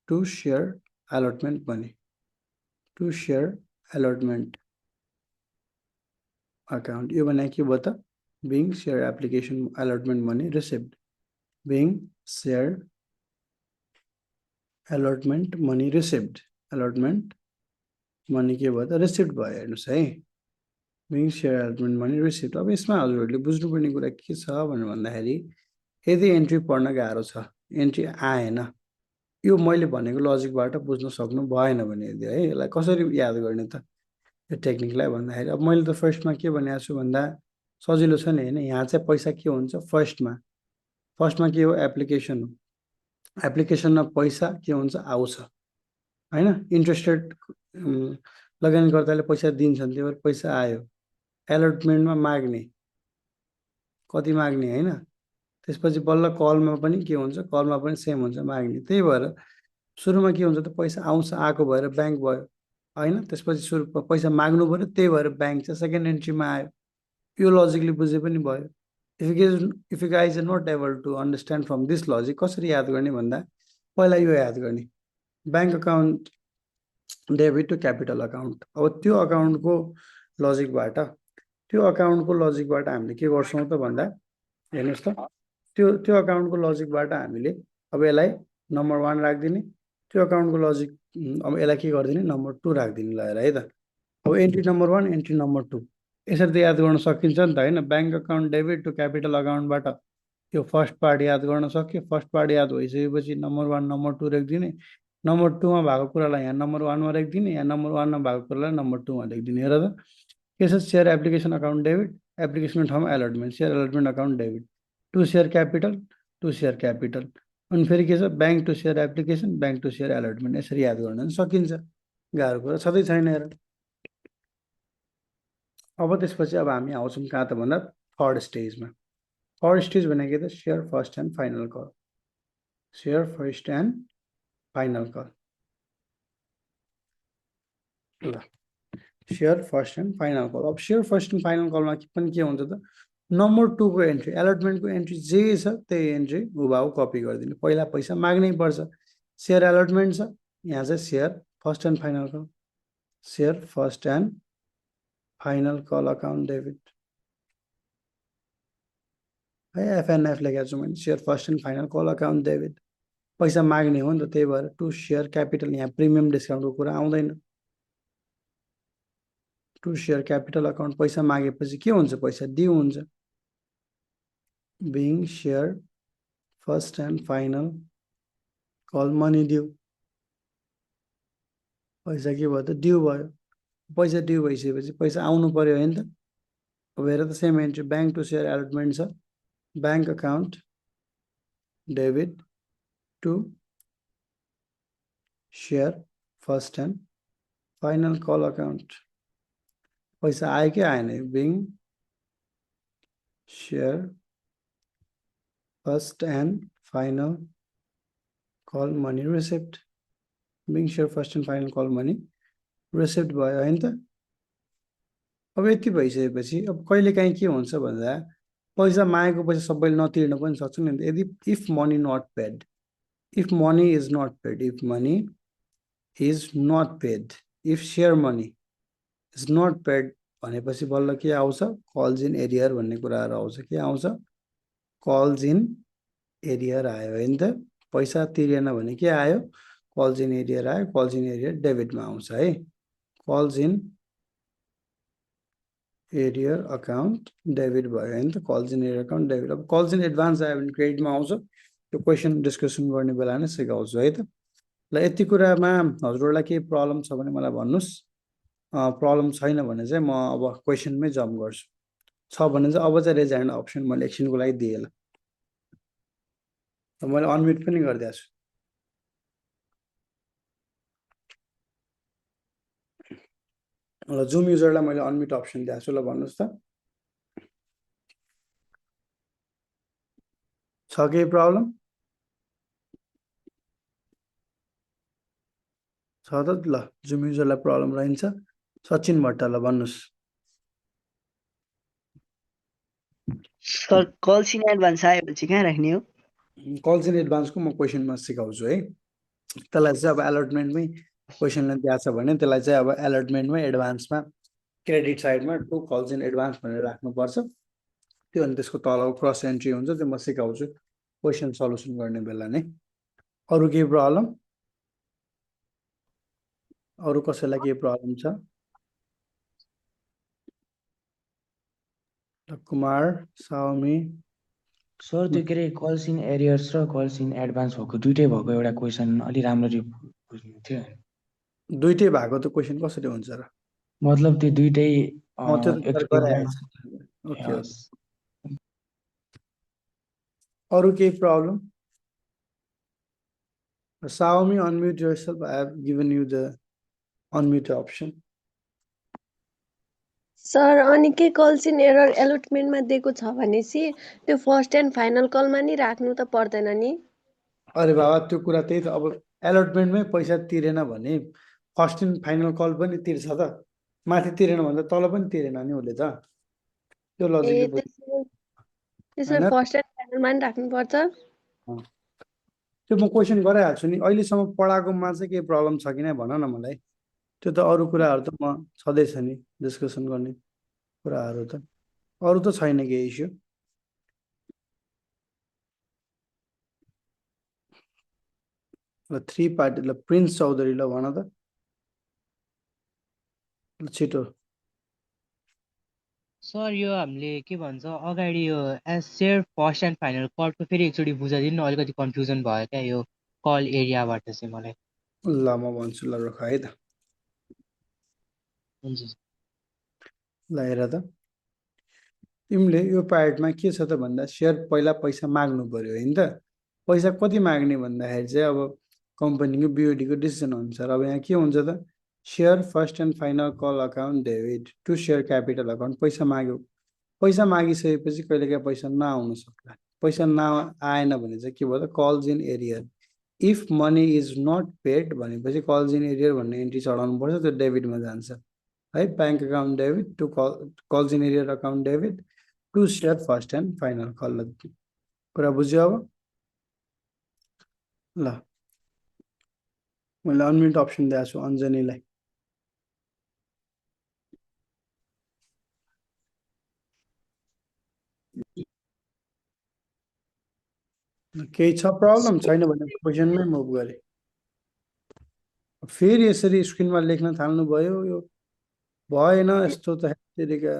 to share allotment money to share allotment account यो भने के भयो त being share application allotment money received being share allotment money received allotment money के भयो त रिसिभ्ड भयो हेर्नुहोस् है being share allotment money received अब यसमा हजुरहरूले बुझ्नुपर्ने कुरा के छ भनेर भन्दाखेरि यदि एन्ट्री पढ्न गाह्रो छ एन्ट्री आएन यो मैले भनेको लजिकबाट बुझ्न सक्नु भएन भने यदि है यसलाई कसरी याद गर्ने त यो टेक्निकलाई भन्दाखेरि अब मैले त फर्स्टमा के भनेको छु भन्दा सजिलो छ नि हैन यहाँ चाहिँ पैसा के हुन्छ फर्स्टमा के हो एप्लिकेसन हो एप्लिकेसनमा पैसा के हुन्छ आउँछ हैन इन्ट्रेस्टेड लगानीकर्ताले पैसा दिन्छन् त्यही भएर पैसा आयो एलटमेन्टमा माग्ने कति माग्ने हैन त्यसपछि बल्ल कलमा पनि के हुन्छ कलमा पनि सेम हुन्छ माग्ने त्यही भएर सुरुमा के हुन्छ त पैसा आउँछ आएको भएर ब्याङ्क भयो हैन त्यसपछि सुरु पैसा माग्नु पर्यो त्यही भएर ब्याङ्क चाहिँ सेकेन्ड एन्ट्रीमा आयो यो लजिकले बुझे पनि भयो if you guys are not able to understand from this logic कसरी याद गर्ने भन्दा पहिला यो याद गर्ने bank account debit to capital account अब त्यो अकाउन्टको लजिकबाट हामीले के गर्छौं त भन्दा हेर्नुस् त त्यो अकाउन्टको लजिकबाट हामीले अब यसलाई नम्बर 1 राख्दिने त्यो अकाउन्टको लजिक अब यसलाई के गर्दिने नम्बर 2 राख्दिने ल है त अब एन्ट्री नम्बर 1 एन्ट्री नम्बर 2 यसरी त याद गर्न सकिन्छ नि त हैन bank account debit to capital अकाउन्टबाट यो फर्स्ट पार्ट याद गर्न सक्यो फर्स्ट पार्ट याद भइसकेपछि नम्बर 1 नम्बर 2 राख्दिने नम्बर 2 मा भएको कुरालाई यहाँ नम्बर 1 मा राख्दिने यहाँ नम्बर 1 मा भएको कुरालाई नम्बर 2 मा लेख्दिने हेर त के छ share application account debit application ठाउँमा allotment share allotment account debit to share capital अनि फेरि के छ bank to share application bank to share allotment यसरी याद गर्न सकिन्छ गाह्रो कुरा छँदै छैन हेर अब त्यसपछि अब हामी आउँछौं कहाँ त भन्दा थर्ड स्टेजमा थर्ड स्टेज भनेको त share first and final call share first and final call ल share first and final call अब शेयर फर्स्ट एन्ड फाइनल कलमा पनि के हुन्छ त नम्बर 2 को एन्ट्री अलॉटमेन्टको एन्ट्री जे छ त्यही एन्ट्री उभाउ कपी गरिदिने पहिला पैसा माग्नै पर्छ शेयर अलॉटमेन्ट छ यहाँ चाहिँ share first and final call share first and final call account debit है एफएनएफ लेखेको छु मैले share first and final call account debit पैसा माग्ने हो नि त त्यही भएर टु शेयर क्यापिटल यहाँ प्रिमियम डिस्काउन्टको कुरा आउँदैन टु शेयर क्यापिटल अकाउन्ट पैसा मागेपछि के हुन्छ पैसा ड्यू हुन्छ being share first and final call money due पैसा के भयो त ड्यू भयो पैसा ड्यू भइसकेपछि पैसा आउनु पर्यो हैन त अब हेर त same entry bank to share allotment छ bank account debit to share first and final call account पैसा आयो कि आएन being share first and final call money received being share first and final call money received भयो हैन त अब यति भइसकेपछि अब कहिलेकाहीँ के हुन्छ भन्दा पैसा मागेको पैसा सबैले नतिर्न पनि सक्छ नि यदि if money not paid if money is not paid if share money is not paid भनेपछि बल्ल के आउँछ कल्स इन एरियर भन्ने कुराहरु आउँछ के आउँछ कल्स इन एरियर आयो हैन त पैसा तिरेन भने के आयो कल्स इन एरियर आयो कल्स इन एरियर डेबिटमा आउँछ है calls in arrear account debit भयो हैन त calls in arrear account debit अब कल्स इन एडभान्स आयो भने क्रेडिटमा आउँछ यो क्वेशन डिस्कसन गर्ने बेला नै सिकाउँछु है त ल यति कुरामा हजुरहरुलाई के प्रब्लम छ भने मलाई भन्नुस् प्रब्लम छैन भने चाहिँ म अब क्वेशनमै जम्प गर्छु छ भने चाहिँ अब चाहिँ रेज ह्यान्ड अप्सन मैले एकछिनको लागि दिए ल मैले अनम्युट पनि गरिदिएको छु ल जुम युजरलाई मैले अनम्युट अप्सन दिएको छु ल भन्नुस् त छ के प्रब्लम छ त ल जुम युजरलाई प्रब्लम रहन्छ सचिन भट्टलाई भन्नुहोस्। सर कल्स इन एडभान्स आएपछि कहाँ राख्ने हो? कल्स इन एडभान्सको म क्वेसनमा सिकाउँछु है। त्यसलाई चाहिँ अब एलर्टमेन्टमै क्वेसनले दिएको छ भने त्यसलाई चाहिँ अब एलर्टमेन्टमै एडभान्समा क्रेडिट साइडमा टु कल्स इन एडभान्स भनेर राख्नुपर्छ। त्यो अनि त्यसको तल क्रस एन्ट्री हुन्छ, त्यो म सिकाउँछु क्वेसन सल्युसन गर्ने बेला नै। अरू केही प्रब्लम? अरू कसैलाई केही प्रब्लम छ? कुमार, साउमी, सर त्यो के अरे कल्स इन एरियर्स र कल्स इन एडभान्स भएको दुइटै भएको एउटा क्वेसन अलि राम्ररी बुझ्नु थियो। दुइटै भएको त क्वेसन कसरी हुन्छ र? मतलब त्यो दुइटै त्यो त एकचोटि गराइहाल्छ। ओके, अरू केही problem? Xiaomi, unmute yourself. I have given you the unmute option. Sir अनि के कल्स इन एरर एलर्टमेन्टमा दिएको छ भनेपछि त्यो फर्स्ट एन्ड फाइनल कलमा नि राख्नु त पर्दैन नि? अरे बाबा त्यो कुरा त्यही त, अब एलर्टमेन्टमै पैसा तिरेन भने फर्स्ट एन्ड फाइनल कल पनि तिर्छ त, माथि तिरेन भने त तल पनि तिरेन नि उसले त। त्यो ए लजिक त्यसो फर्स्ट एन्ड फाइनलमा नि राख्नुपर्छ? त्यो म क्वेसन गराइहाल्छु नि। अहिलेसम्म पढाएकोमा चाहिँ केही प्रब्लम छ कि नै भन न मलाई। त्यो त अरू कुराहरू त म छँदैछ नि डिस्कसन गर्ने कुराहरू त, अरू त छैन केही इस्यु। ल 3 पार्टी, ल प्रिन्स चौधरी, ल भन त, ल छिटो। सर यो हामीले के भन्छ अगाडि यो as share first and final कलको फेरि एकचोटि बुझाइदिनु न, अलिकति कन्फ्युजन भयो क्या यो कल एरियाबाट चाहिँ मलाई। ल म भन्छु, ल रोक है त। हुन्छ ल हेर त, तिमीले यो पार्टमा के छ त भन्दा सेयर पहिला पैसा माग्नु पर्यो होइन त। पैसा कति माग्ने भन्दाखेरि चाहिँ अब कम्पनीको बिओडीको डिसिजन अनुसार अब यहाँ के हुन्छ त, share first and final call account debit to share capital account. पैसा माग्यो, पैसा मागिसकेपछि कहिलेकाहीँ पैसा नआउन सक्ला। पैसा नआएन भने चाहिँ के भयो त, calls in arrear. If money is not paid भनेपछि कल्स इन एरियर भन्ने एन्ट्री चढाउनु पर्छ, त्यो डेबिटमा जान्छ है। Bank account debit to calls in arrear account debit to share first and final call. कुरा बुझ्यो अब? ल मैले अनम्युट अप्सन दिएको छु अञ्जनीलाई। केही छ प्रब्लम? छैन भने क्वेसनमै मुभ गरे। फेरि यसरी स्क्रिनमा लेख्न थाल्नुभयो, यो भएन यस्तो त। हेरेका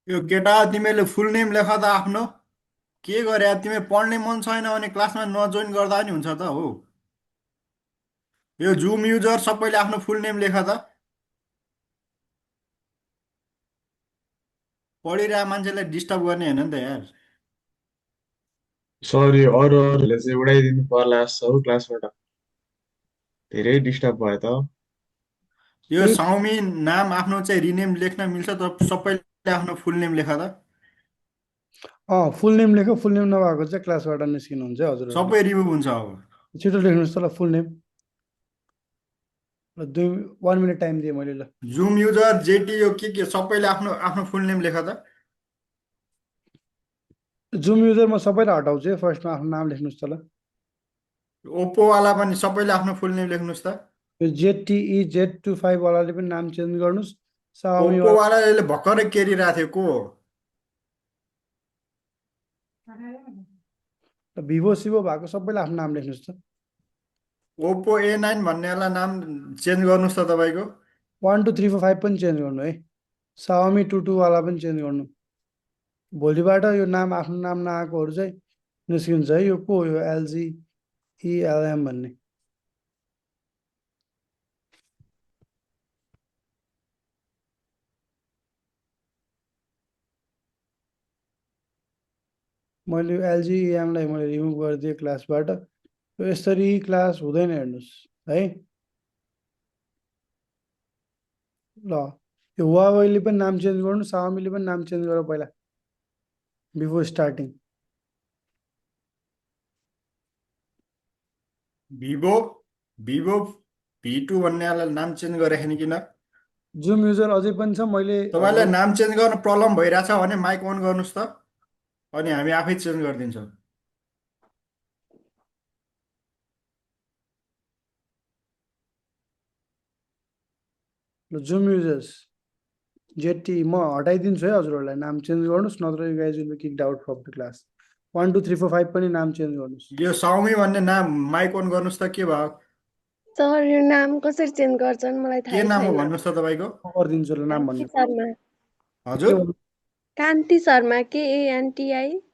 यो केटा तिमीले फुल नेम लेख त आफ्नो। के गरे तिमी? पढ्ने मन छैन भने क्लासमा नजोइन गर्दा नि हुन्छ त हो। यो जुम युजर सबैले आफ्नो फुल नेम लेख त। पढिरहेको मान्छेलाई डिस्टर्ब गर्ने होइन नि त यार। सरी, अरूहरूले चाहिँ उडाइदिनु पर्ला जस्तो हौ क्लासबाट। धेरै डिस्टर्ब भयो त। यो साउमी नाम आफ्नो चाहिँ रिनेम लेख्न मिल्छ त, सबैले आफ्नो फुल नेम लेख त। फुल नेम लेख। फुल नेम नभएको चाहिँ क्लासबाट निस्किनुहुन्छ हजुर। सबै रिमुभ हुन्छ अब। छिटो लेख्नुहोस् त ल फुल नेम। ल 1 मिनट टाइम दिएँ मैले। ल जुम युजर जेटी यो के सबैले आफ्नो आफ्नो फुल नेम लेख त। जुम युजर म सबैलाई हटाउँछु है, फर्स्टमा आफ्नो नाम लेख्नुहोस् त ल। ओप्पोवाला पनि सबैले आफ्नो फुल नेम लेख्नुहोस् त। यो ZTE Z25 वालाले पनि नाम चेन्ज गर्नुहोस्। साउमी ओप्पोवालाले भर्खरै केरिरहेको थियो को हो? भिभो सिभो भएको सबैले आफ्नो नाम लेख्नुहोस् त। ओप्पो A9 भन्नेलाई नाम चेन्ज गर्नुहोस् त तपाईँको। 1 2 3 4 5 पनि चेन्ज गर्नु है। Xiaomi 22 वाला पनि चेन्ज गर्नु। भोलिबाट यो नाम आफ्नो नाम नआएकोहरू चाहिँ निस्किन्छ है। यो को हो? यो LG ELM भन्ने। मैले यो LG ELM लाई मैले रिमुभ गरिदिएँ क्लासबाट। यो यसरी क्लास हुँदैन हेर्नुहोस् है। ल यो Huawei पनि नाम चेन्ज गर्नु, Xiaomi पनि नाम चेन्ज गर पहिला बिफोर स्टार्टिङ। भिभो V2 भन्नेलाई नाम चेन्ज गरेको नि किन? जुम युजर अझै पनि छ। मैले तपाईँलाई नाम चेन्ज गर्न प्रब्लम भइरहेछ भने माइक अन गर्नुहोस् त, अनि हामी आफै चेन्ज गरिदिन्छौँ। जुम युजर्स जेटी म हटाइदिन्छु है हजुरहरूलाई। नाम चेन्ज गर्नुहोस्, नत्र you guys will be kicked out from the class. 1 2 3 4 5 पनि नाम चेन्ज गर्नुहोस्। यो Xiaomi भन्ने नाम माइक अन गर्नुहोस् त, के भयो? सर यो नाम कसरी चेन्ज गर्छन् मलाई के थाहै नाम हो छैन। भन्नुहोस् त तपाईँको। म गरिदिन्छु ल नाम कान्ति भन्नु। शर्मा। हजुर कान्ति शर्मा KANTI।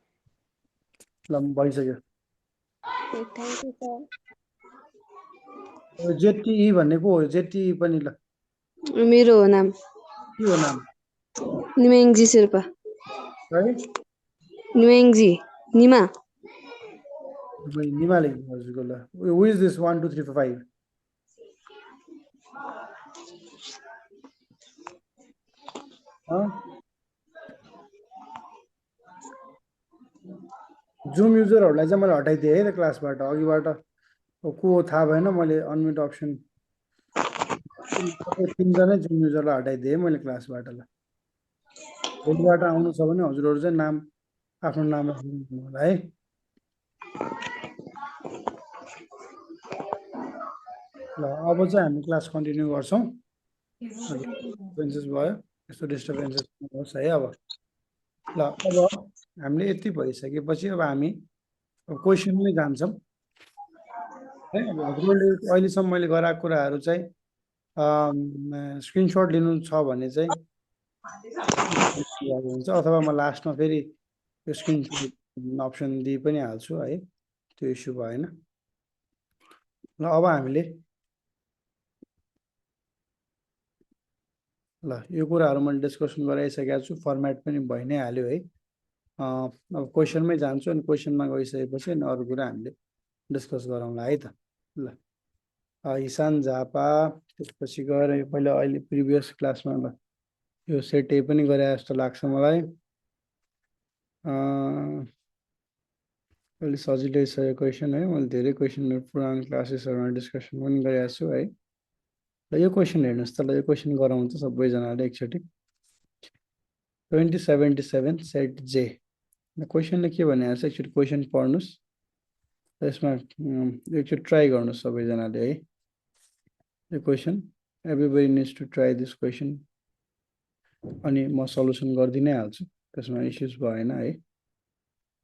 ल भइसक्यो। Thank you sir. जेटी भन्ने को हो? जेटी पनि ल मेरो हो नाम के हो नाम? निमेङजी शेर्पा। है निमेङजी निमा। निमा लेख्नु हजुरको। ल हु इज दिस 1 2 3 4 5? जुम युजरहरूलाई चाहिँ मैले हटाइदिएँ है त क्लासबाट। अघिबाट को हो थाहा भएन, मैले अनम्युट अप्सन 3 जनै जुम युजरलाई हटाइदिएँ मैले क्लासबाट। ल भोलिबाट आउनु छ भने हजुरहरू चाहिँ नाम आफ्नो नाम राख्नु होला है। ल अब चाहिँ हामी क्लास कन्टिन्यू गर्छौँ। डिस्टर्बेन्सेस भयो, यस्तो डिस्टर्बेन्सेस नहोस् है। अब ल अब हामीले यति भइसकेपछि अब हामी क्वेसनमै जान्छौँ है। अब हजुरहरूले अहिलेसम्म मैले गराएको कुराहरू चाहिँ स्क्रिनसट लिनु छ भने चाहिँ हुन्छ, अथवा म लास्टमा फेरि यो स्क्रिनसट अप्सन दिइ पनि हाल्छु है, त्यो इस्यु भएन। ल अब हामीले ल यो कुराहरू मैले डिस्कसन गराइसकेको छु, फर्मेट पनि भइ नै हाल्यो है। अब क्वेसनमै जान्छु, अनि क्वेसनमा गइसकेपछि अनि अरू कुरा हामीले डिस्कस गरौँला है त। ल हिसान झापा, त्यसपछि गएर पहिला अहिले प्रिभियस क्लासमा ल यो सेट ए पनि गरे जस्तो लाग्छ मलाई। अहिले सजिलै छ यो क्वेसन है। मैले धेरै क्वेसनहरू पुरानो क्लासेसहरूमा डिस्कसन पनि गरेको छु है। ल यो क्वेसन हेर्नुहोस् त। ल यो क्वेसन गराउँ त सबैजनाले एकचोटि। 2077 सेट जे। क्वेसनले के भनेको छ एकचोटि क्वेसन पढ्नुहोस्, यसमा एकचोटि ट्राई गर्नुहोस् सबैजनाले है। यो question everybody needs to try this question, अनि म सल्युसन गरिदिनै हाल्छु, त्यसमा इस्युज भएन है।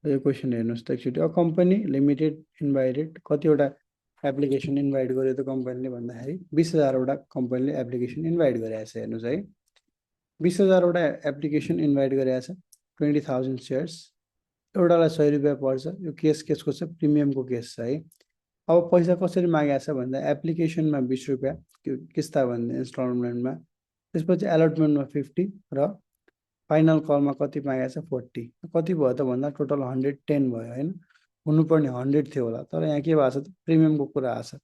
यो क्वेसन हेर्नुहोस् त एकचोटि। अ कम्पनी लिमिटेड इन्भाइटेड, कतिवटा एप्लिकेसन इन्भाइट गर्यो त कम्पनीले भन्दाखेरि 20,000वटा कम्पनीले एप्लिकेसन इन्भाइट गरेको छ। हेर्नुहोस् है, 20,000वटा एप्लिकेसन इन्भाइट गरेको छ। 20,000 सेयर्स, एउटालाई 100 रुपियाँ पर्छ। यो केस केसको छ, प्रिमियमको केस छ है। अब पैसा कसरी मागेको छ भन्दा एप्लिकेसनमा 20 रुपियाँ, किस्ता भन्दा इन्स्टलमेन्टमा, त्यसपछि एलटमेन्टमा 50 र फाइनल कलमा कति मागेको छ 40। कति भयो त भन्दा टोटल 110 भयो होइन। हुनुपर्ने 100 थियो होला, तर यहाँ के भएको छ त प्रिमियमको कुरा आएको छ।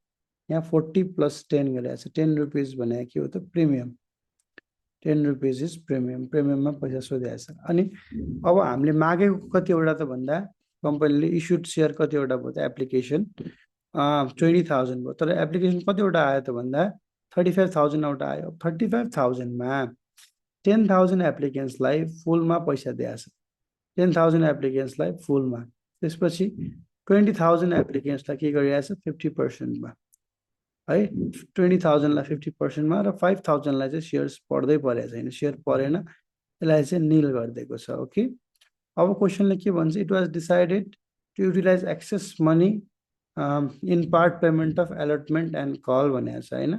यहाँ 40 + 10 गरेको छ। 10 रुपिस भनेको के हो त प्रिमियम। 10 rupees is premium. प्रिमियममा पैसा सोधेको छ। अनि अब हामीले मागेको कतिवटा त भन्दा कम्पनीले इस्युड सेयर कतिवटा भयो त एप्लिकेसन 20,000 भयो, तर एप्लिकेसन कतिवटा आयो त भन्दा 35,000 वटा आयो। 35,000मा 10,000 एप्लिकेन्ट्सलाई फुलमा पैसा दिएको छ। 10,000 एप्लिकेन्ट्सलाई फुलमा, त्यसपछि 20,000 एप्लिकेन्ट्सलाई के गरिरहेको छ 50%मा है। 20,000लाई 50%मा र 5,000लाई चाहिँ सेयर्स पर्दै परेको छैन। सेयर परेन, यसलाई चाहिँ निल गरिदिएको छ। ओके, अब क्वेसनले के भन्छ, it was decided to utilise excess money in part payment of allotment and call भनेको छ होइन।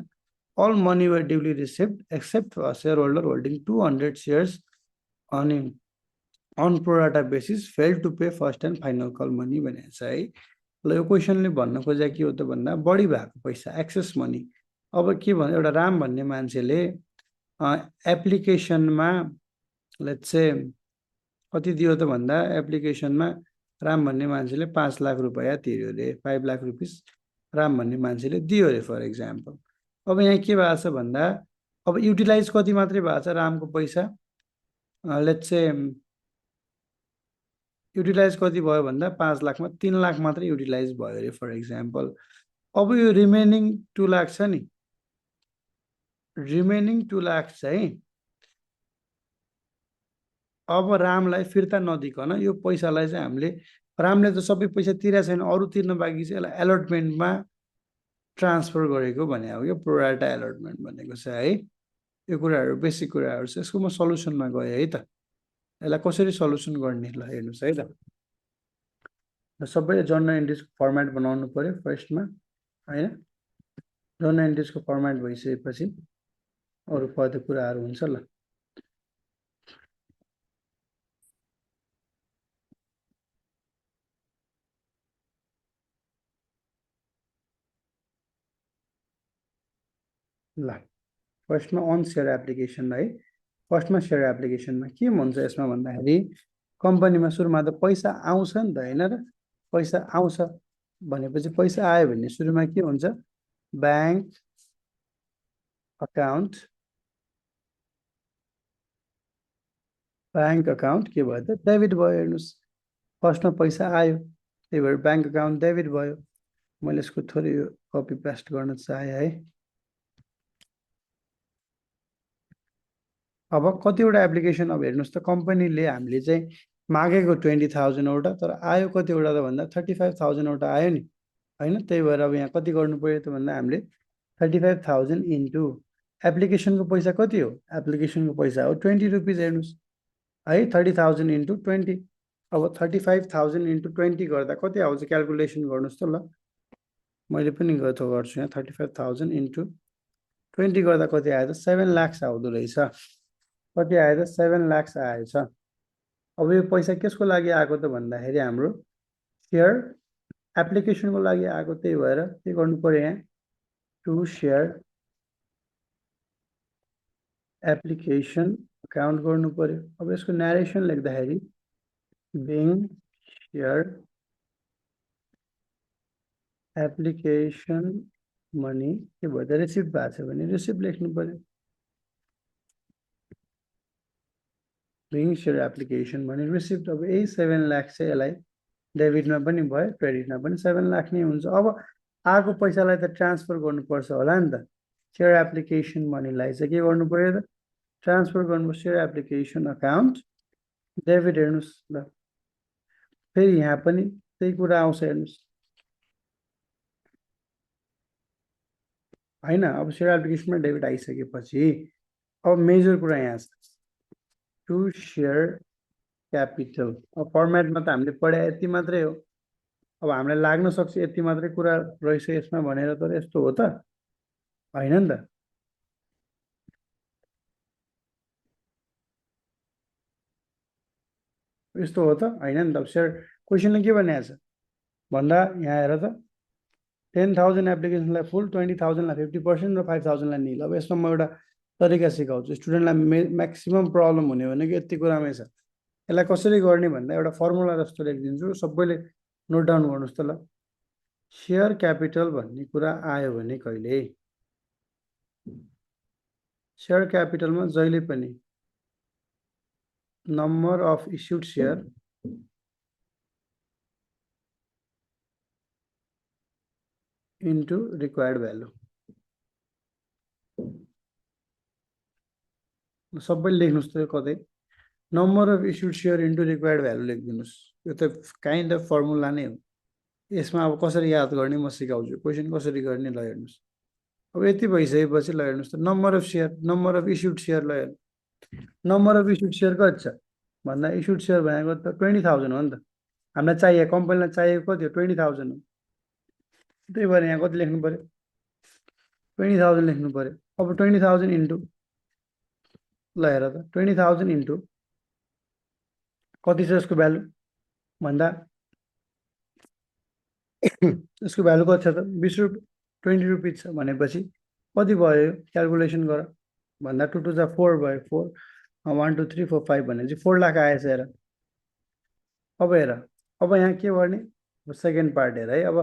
All money were duly received except share holder holding 200 shares अनि on pro rata basis fail to pay first and final call money भनेको छ है। ल यो क्वेसनले भन्न खोजेको के हो त भन्दा बढी भएको पैसा एक्सेस मनी। अब के भन्छ, एउटा राम भन्ने मान्छेले एप्लिकेसनमा लेट्स से कति दियो त भन्दा एप्लिकेसनमा राम भन्ने मान्छेले 5 लाख रुपैयाँ तिर्यो अरे, 5 लाख रुपिस राम भन्ने मान्छेले दियो अरे फर एक्जाम्पल। अब यहाँ के भएको छ भन्दा अब युटिलाइज कति मात्रै भएको छ रामको पैसा, लेट्स से युटिलाइज कति भयो भन्दा 5 लाखमा 3 लाख मात्रै युटिलाइज भयो अरे फर एक्जाम्पल। अब यो रिमेनिङ 2 लाख छ नि, रिमेनिङ 2 लाख चाहिँ अब रामलाई फिर्ता नदिकन यो पैसालाई चाहिँ हामीले, रामले त सबै पैसा तिरेको छैन, अरू तिर्न बाँकी छ, यसलाई एलटमेन्टमा ट्रान्सफर गरेको भने हो। यो प्रोराटा एलटमेन्ट भनेको छ है। यो कुराहरू बेसिक कुराहरू छ, यसको म सल्युसनमा गएँ है त। यसलाई कसरी सल्युसन गर्ने ल हेर्नुहोस् है त। सबैले जर्नल एन्ट्रिजको फर्मेट बनाउनु पर्यो फर्स्टमा होइन। जर्नल एन्ट्रिजको फर्मेट भइसकेपछि अरू पद कुराहरू हुन्छ ल। ल फर्स्टमा अन सेयर एप्लिकेसन है। फर्स्टमा सेयर एप्लिकेसनमा के भन्छ यसमा भन्दाखेरि कम्पनीमा सुरुमा त पैसा आउँछ नि त होइन र। पैसा आउँछ भनेपछि पैसा आयो भने सुरुमा के हुन्छ, ब्याङ्क अकाउन्ट, ब्याङ्क अकाउन्ट के भयो त डेबिट भयो। हेर्नुहोस् फर्स्टमा पैसा आयो त्यही भएर ब्याङ्क अकाउन्ट डेबिट भयो। मैले यसको थोरै यो कपी पेस्ट गर्न चाहेँ है। अब कतिवटा एप्लिकेसन अब हेर्नुहोस् त कम्पनीले हामीले चाहिँ मागेको 20,000 वटा तर आयो कतिवटा त भन्दा 35,000 वटा आयो नि होइन। त्यही भएर अब यहाँ कति गर्नु पर्यो त भन्दा हामीले 35,000 इन्टु एप्लिकेसनको पैसा कति हो, एप्लिकेसनको पैसा हो 20 रुपिस हेर्नुहोस् है। 30,000 इन्टु 20, अब 35,000 इन्टु 20 गर्दा कति आउँछ क्यालकुलेसन गर्नुहोस् त ल। मैले पनि गर्छु यहाँ 35,000 इन्टु 20 गर्दा कति आयो त 7 लाख आउँदो रहेछ। कति आयो त 7 लाख आएछ। अब यो पैसा केसको लागि आएको त भन्दाखेरि हाम्रो सेयर एप्लिकेसनको लागि आएको। त्यही भएर के गर्नु पर्यो यहाँ टु सेयर एप्लिकेसन अकाउन्ट गर्नु पर्यो। अब यसको न्यारेसन लेख्दाखेरि बिङ सेयर एप्लिकेसन मनी के भयो त रिसिभ भएको छ भने रिसिभ लेख्नु पर्यो। बिङ सेयर एप्लिकेसन भने रिसिभ। अब यही 7 लाख चाहिँ यसलाई डेबिटमा पनि भयो क्रेडिटमा पनि 7 लाख नै हुन्छ। अब आएको पैसालाई त ट्रान्सफर गर्नुपर्छ होला नि त। सेयर एप्लिकेसन मनीलाई चाहिँ के गर्नु पर्यो त ट्रान्सफर गर्नु। सेयर एप्लिकेसन अकाउन्ट डेबिट हेर्नुहोस् ल। फेरि यहाँ पनि त्यही कुरा आउँछ हेर्नुहोस् होइन। अब सेयर एप्लिकेसनमा डेबिट आइसकेपछि अब मेजर कुरा यहाँ छ टु सेयर क्यापिटल। अब फर्मेटमा त हामीले पढाए यति मात्रै हो। अब हामीलाई लाग्न सक्छ यति मात्रै कुरा रहेछ यसमा भनेर, तर यस्तो हो त होइन नि त। यस्तो हो त होइन नि त। अब सेयर क्वेसनले के भनेको छ भन्दा यहाँ हेर त 10,000 एप्लिकेसनलाई फुल, 20,000लाई 50% र 5,000लाई निल। अब यसमा म एउटा तरिका सिकाउँछु स्टुडेन्टलाई। म्याक्सिमम प्रब्लम हुने भनेको यति कुरामै छ। यसलाई कसरी गर्ने भन्दा एउटा फर्मुला जस्तो लेखिदिन्छु, सबैले नोट डाउन गर्नुहोस् त ल। सेयर क्यापिटल भन्ने कुरा आयो भने कहिले सेयर क्यापिटलमा जहिले पनि number of issued share into required value. सबैले लेख्नुहोस् त कतै number of issued share into required value लेखिदिनुहोस्। यो त काइन्ड अफ फर्मुला नै हो। यसमा अब कसरी याद गर्ने म सिकाउँछु, क्वेसन कसरी गर्ने ल हेर्नुहोस्। अब यति भइसकेपछि ल हेर्नुहोस् त number of share, number of issued share ल हेर्नु। नम्बर अफ इस्युड सेयर कति छ भन्दा इस्युड सेयर भनेको त 20,000 हो नि त। हामीलाई चाहिएको कम्पनीलाई चाहिएको कति हो 20,000 हो। त्यही भएर यहाँ कति लेख्नु पर्यो 20,000 लेख्नु पर्यो। अब 20,000 इन्टु ल हेर त 20,000 इन्टु कति छ यसको भ्यालु भन्दा यसको भ्यालु कति छ त 20 रुपियाँ 20 रुपियाँ छ भनेपछि कति भयो यो क्यालकुलेसन गर भन्दा 2 2 जा 4 भयो 4 1 2 3 4 5 भनेपछि 4 लाख आएछ हेर। अब हेर अब यहाँ के गर्ने सेकेन्ड पार्ट हेर है। अब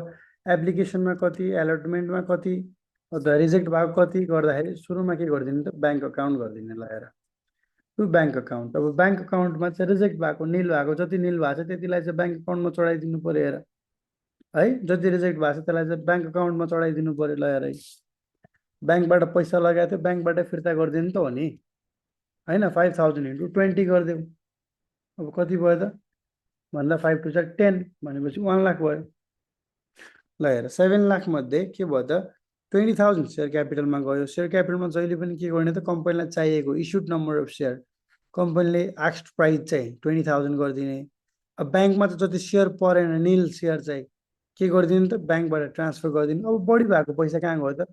एप्लिकेसनमा कति एलटमेन्टमा कति रिजेक्ट भएको कति गर्दाखेरि सुरुमा के गरिदिने त ब्याङ्क अकाउन्ट गरिदिने। ल हेर टु ब्याङ्क अकाउन्ट। अब ब्याङ्क अकाउन्टमा चाहिँ रिजेक्ट भएको निल भएको जति निल भएको छ त्यतिलाई चाहिँ ब्याङ्क अकाउन्टमा चढाइदिनु पर्यो हेर है। जति रिजेक्ट भएको छ त्यसलाई चाहिँ ब्याङ्क अकाउन्टमा चढाइदिनु पर्यो। ल हेर है ब्याङ्कबाट पैसा लगाएको थियो ब्याङ्कबाट फिर्ता गरिदिनु त हो नि होइन। 5,000 इन्टु 20 गरिदेऊ। अब कति भयो त भन्दा 5 2 जा 10 भनेपछि 1 लाख भयो। ल हेर 7 लाख मध्ये के भयो त 20,000 सेयर क्यापिटलमा गयो। सेयर क्यापिटलमा जहिले पनि के गर्ने त कम्पनीलाई चाहिएको इस्युड नम्बर अफ सेयर कम्पनीले आस्क्ड प्राइस चाहिँ 20,000 गरिदिने। अब ब्याङ्कमा त जति सेयर परेन निल सेयर चाहिँ के गरिदिने त ब्याङ्कबाट ट्रान्सफर गरिदिने। अब बढी भएको पैसा कहाँ गयो त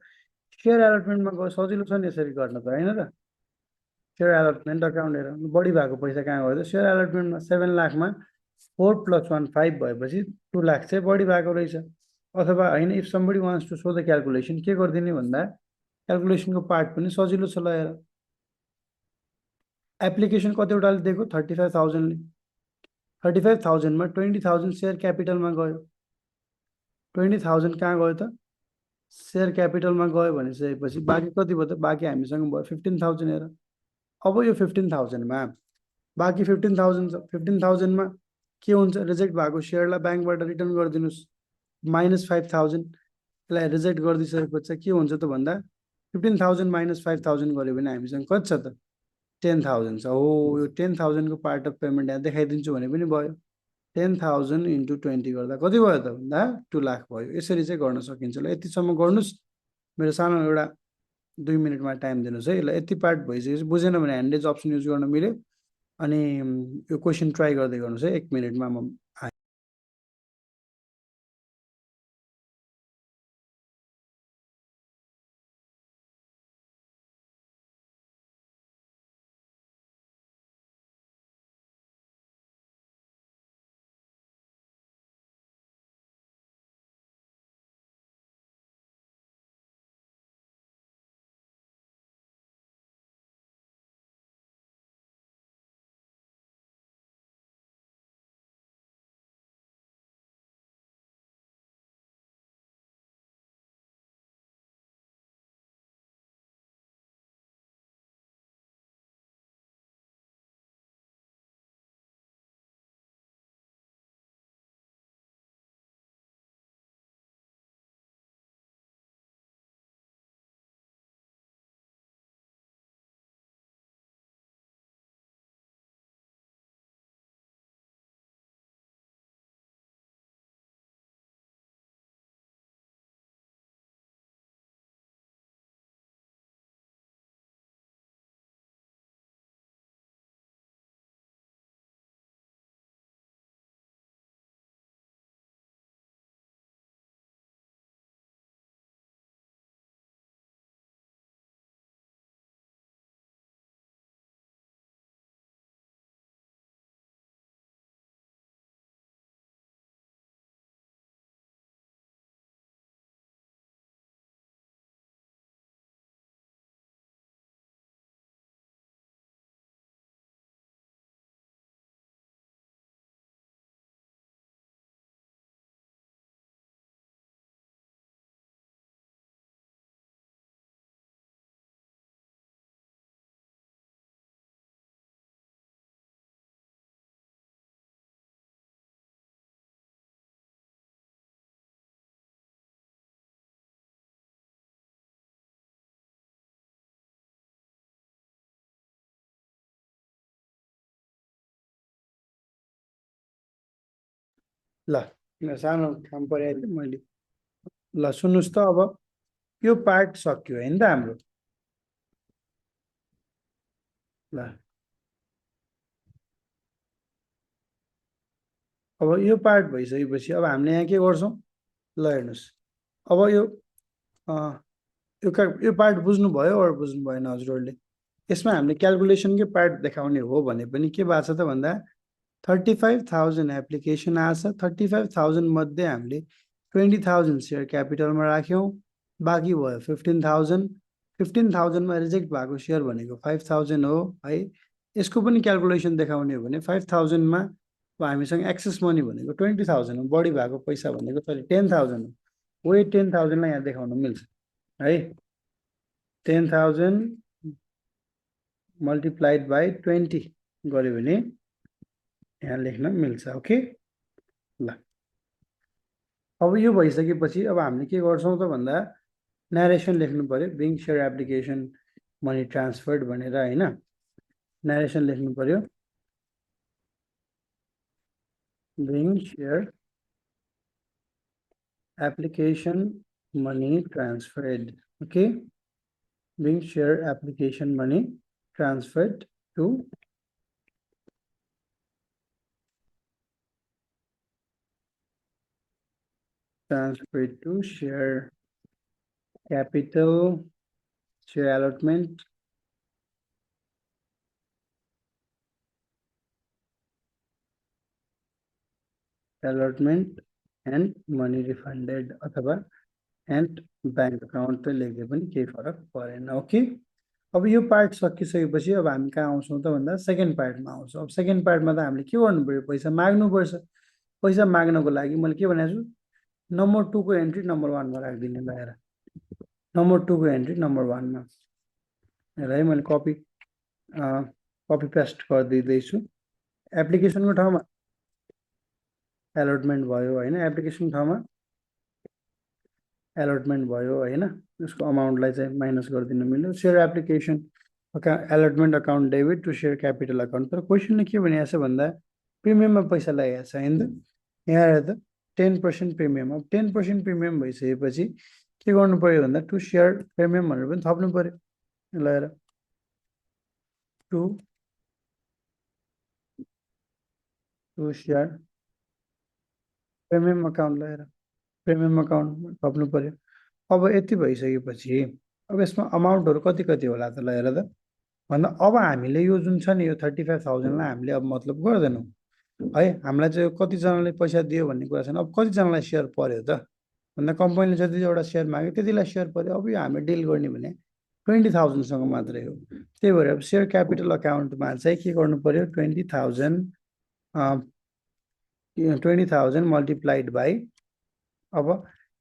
सेयर एलटमेन्टमा गयो। सजिलो छ नि यसरी गर्न त होइन र। सेयर एलटमेन्ट अकाउन्ट हेर बढी भएको पैसा कहाँ गयो त सेयर एलटमेन्टमा 7 लाखमा 4 + 1 5 भएपछि 2 लाख चाहिँ बढी भएको रहेछ। अथवा होइन if somebody wants to show the calculation के गरिदिने भन्दा क्यालकुलेसनको पार्ट पनि सजिलो छ। ल हेर एप्लिकेसन कतिवटाले दिएको 35,000ले 35,000मा 20,000 सेयर क्यापिटलमा गयो। 20,000 कहाँ गयो त सेयर क्यापिटलमा गयो भनिसकेपछि बाँकी कति भयो त बाँकी हामीसँग भयो 15,000 हेर। अब यो 15,000मा बाँकी 15,000 छ 15,000मा के हुन्छ रिजेक्ट भएको सेयरलाई ब्याङ्कबाट रिटर्न गरिदिनुहोस् -5,000 यसलाई रिजेक्ट गरिदिइसकेपछि चाहिँ के हुन्छ त भन्दा 15,000 - 5,000 गऱ्यो भने हामीसँग कति छ त 10,000 छ। हो यो 10,000 को पार्ट अफ पेमेन्ट यहाँ देखाइदिन्छु भने पनि भयो। 10,000 इन्टु 20 गर्दा कति भयो त भन्दा 2 लाख भयो। यसरी चाहिँ गर्न सकिन्छ। ल यतिसम्म गर्नुहोस् मेरो सानो एउटा 2 मिनटमा टाइम दिनुहोस् है। ल यति पार्ट भइसकेपछि बुझेन भने ह्यान्ड रेज अप्सन युज गर्न मिल्यो। अनि यो क्वेसन ट्राई गर्दै गर्नुहोस् है 1 मिनटमा म ल सानो काम परेको थियो मैले। ल सुन्नुहोस् त अब यो पार्ट सक्यो होइन त हाम्रो। ल अब यो पार्ट भइसकेपछि अब हामीले यहाँ के गर्छौँ ल हेर्नुहोस् अब यो पार्ट बुझ्नुभयो अरू बुझ्नु भएन हजुरहरूले यसमा हामीले क्यालकुलेसनकै पार्ट देखाउने हो भने पनि के भएको छ त भन्दा 35,000 एप्लिकेसन आछ 35,000 मध्ये हामीले 20,000 सेयर क्यापिटलमा राख्यौँ बाँकी भयो 15,000 15,000 मा रिजेक्ट भएको सेयर भनेको 5,000 हो है यसको पनि क्यालकुलेसन देखाउने हो भने 5,000 मा हामीसँग एक्सेस मनी भनेको 20,000 हो बढी भएको पैसा भनेको सरी 10,000 हो वही 10,000 लाई यहाँ देखाउन मिल्छ है 10,000 multiplied by 20 गर्यो भने यहाँ लेख्न मिल्छ ओके ल अब यो भइसकेपछि अब हामीले के गर्छौं त भन्दा नरेसन लेख्नु पर्यो being share application money transferred भनेर हैन नरेसन लेख्नु पर्यो being share application money transferred okay being share application money transferred to share capital, share allotment, and money refunded अथवा and bank account पे लेख्दै पनि केही फरक परेन ओके अब यो पार्ट सकिसकेपछि अब हामी कहाँ आउँछौं त भन्दा सेकेन्ड पार्टमा आउँछौं अब सेकेन्ड पार्टमा त हामीले के गर्नु पर्यो पैसा माग्नु पर्छ पैसा माग्नको लागि मैले के भनेको छु नम्बर 2 को एन्ट्री नम्बर 1 मा राख्दिने ल हेर नम्बर 2 को एन्ट्री नम्बर 1 मा हेर है मैले कपी पेस्ट गरिदिदै छु एप्लिकेसनको ठाउँमा अलॉटमेन्ट भयो हैन एप्लिकेसन ठाउँमा अलॉटमेन्ट भयो हैन यसको अमाउन्टलाई चाहिँ माइनस गरिदिनु मिल्यो share application allotment account debit to share capital account तर क्वेशनले के भनेको छ भन्दा प्रिमियममा पैसा लागेको छ हैन यहाँ हेर त 10% प्रिमियम अब 10% प्रिमियम भइसकेपछि के गर्नु पर्यो भन्दा टु शेयर प्रिमियम भनेर पनि थप्नु पर्यो ल हेर टु शेयर प्रिमियम अकाउन्ट ल हेर प्रिमियम अकाउन्ट थप्नु पर्यो अब यति भइसकेपछि अब यसमा अमाउन्टहरु कति कति होला त ल हेर त भन्दा अब हामीले यो जुन छ नि यो 35,000 लाई हामीले अब मतलब गर्दैनौं है हामीलाई चाहिँ कति जनाले पैसा दियो भन्ने कुरा छैन अब कति जनालाई शेयर पर्यो त भन्दा कम्पनीले जति एउटा शेयर माग्यो त्यतिलाई शेयर पर्यो अब यो हामीले डिल गर्ने भने 20,000 सँग मात्रै हो त्यही भएर अब शेयर क्यापिटल अकाउन्टमा चाहिँ के गर्नु पर्यो 20,000 मल्टिप्लाइड बाइ अब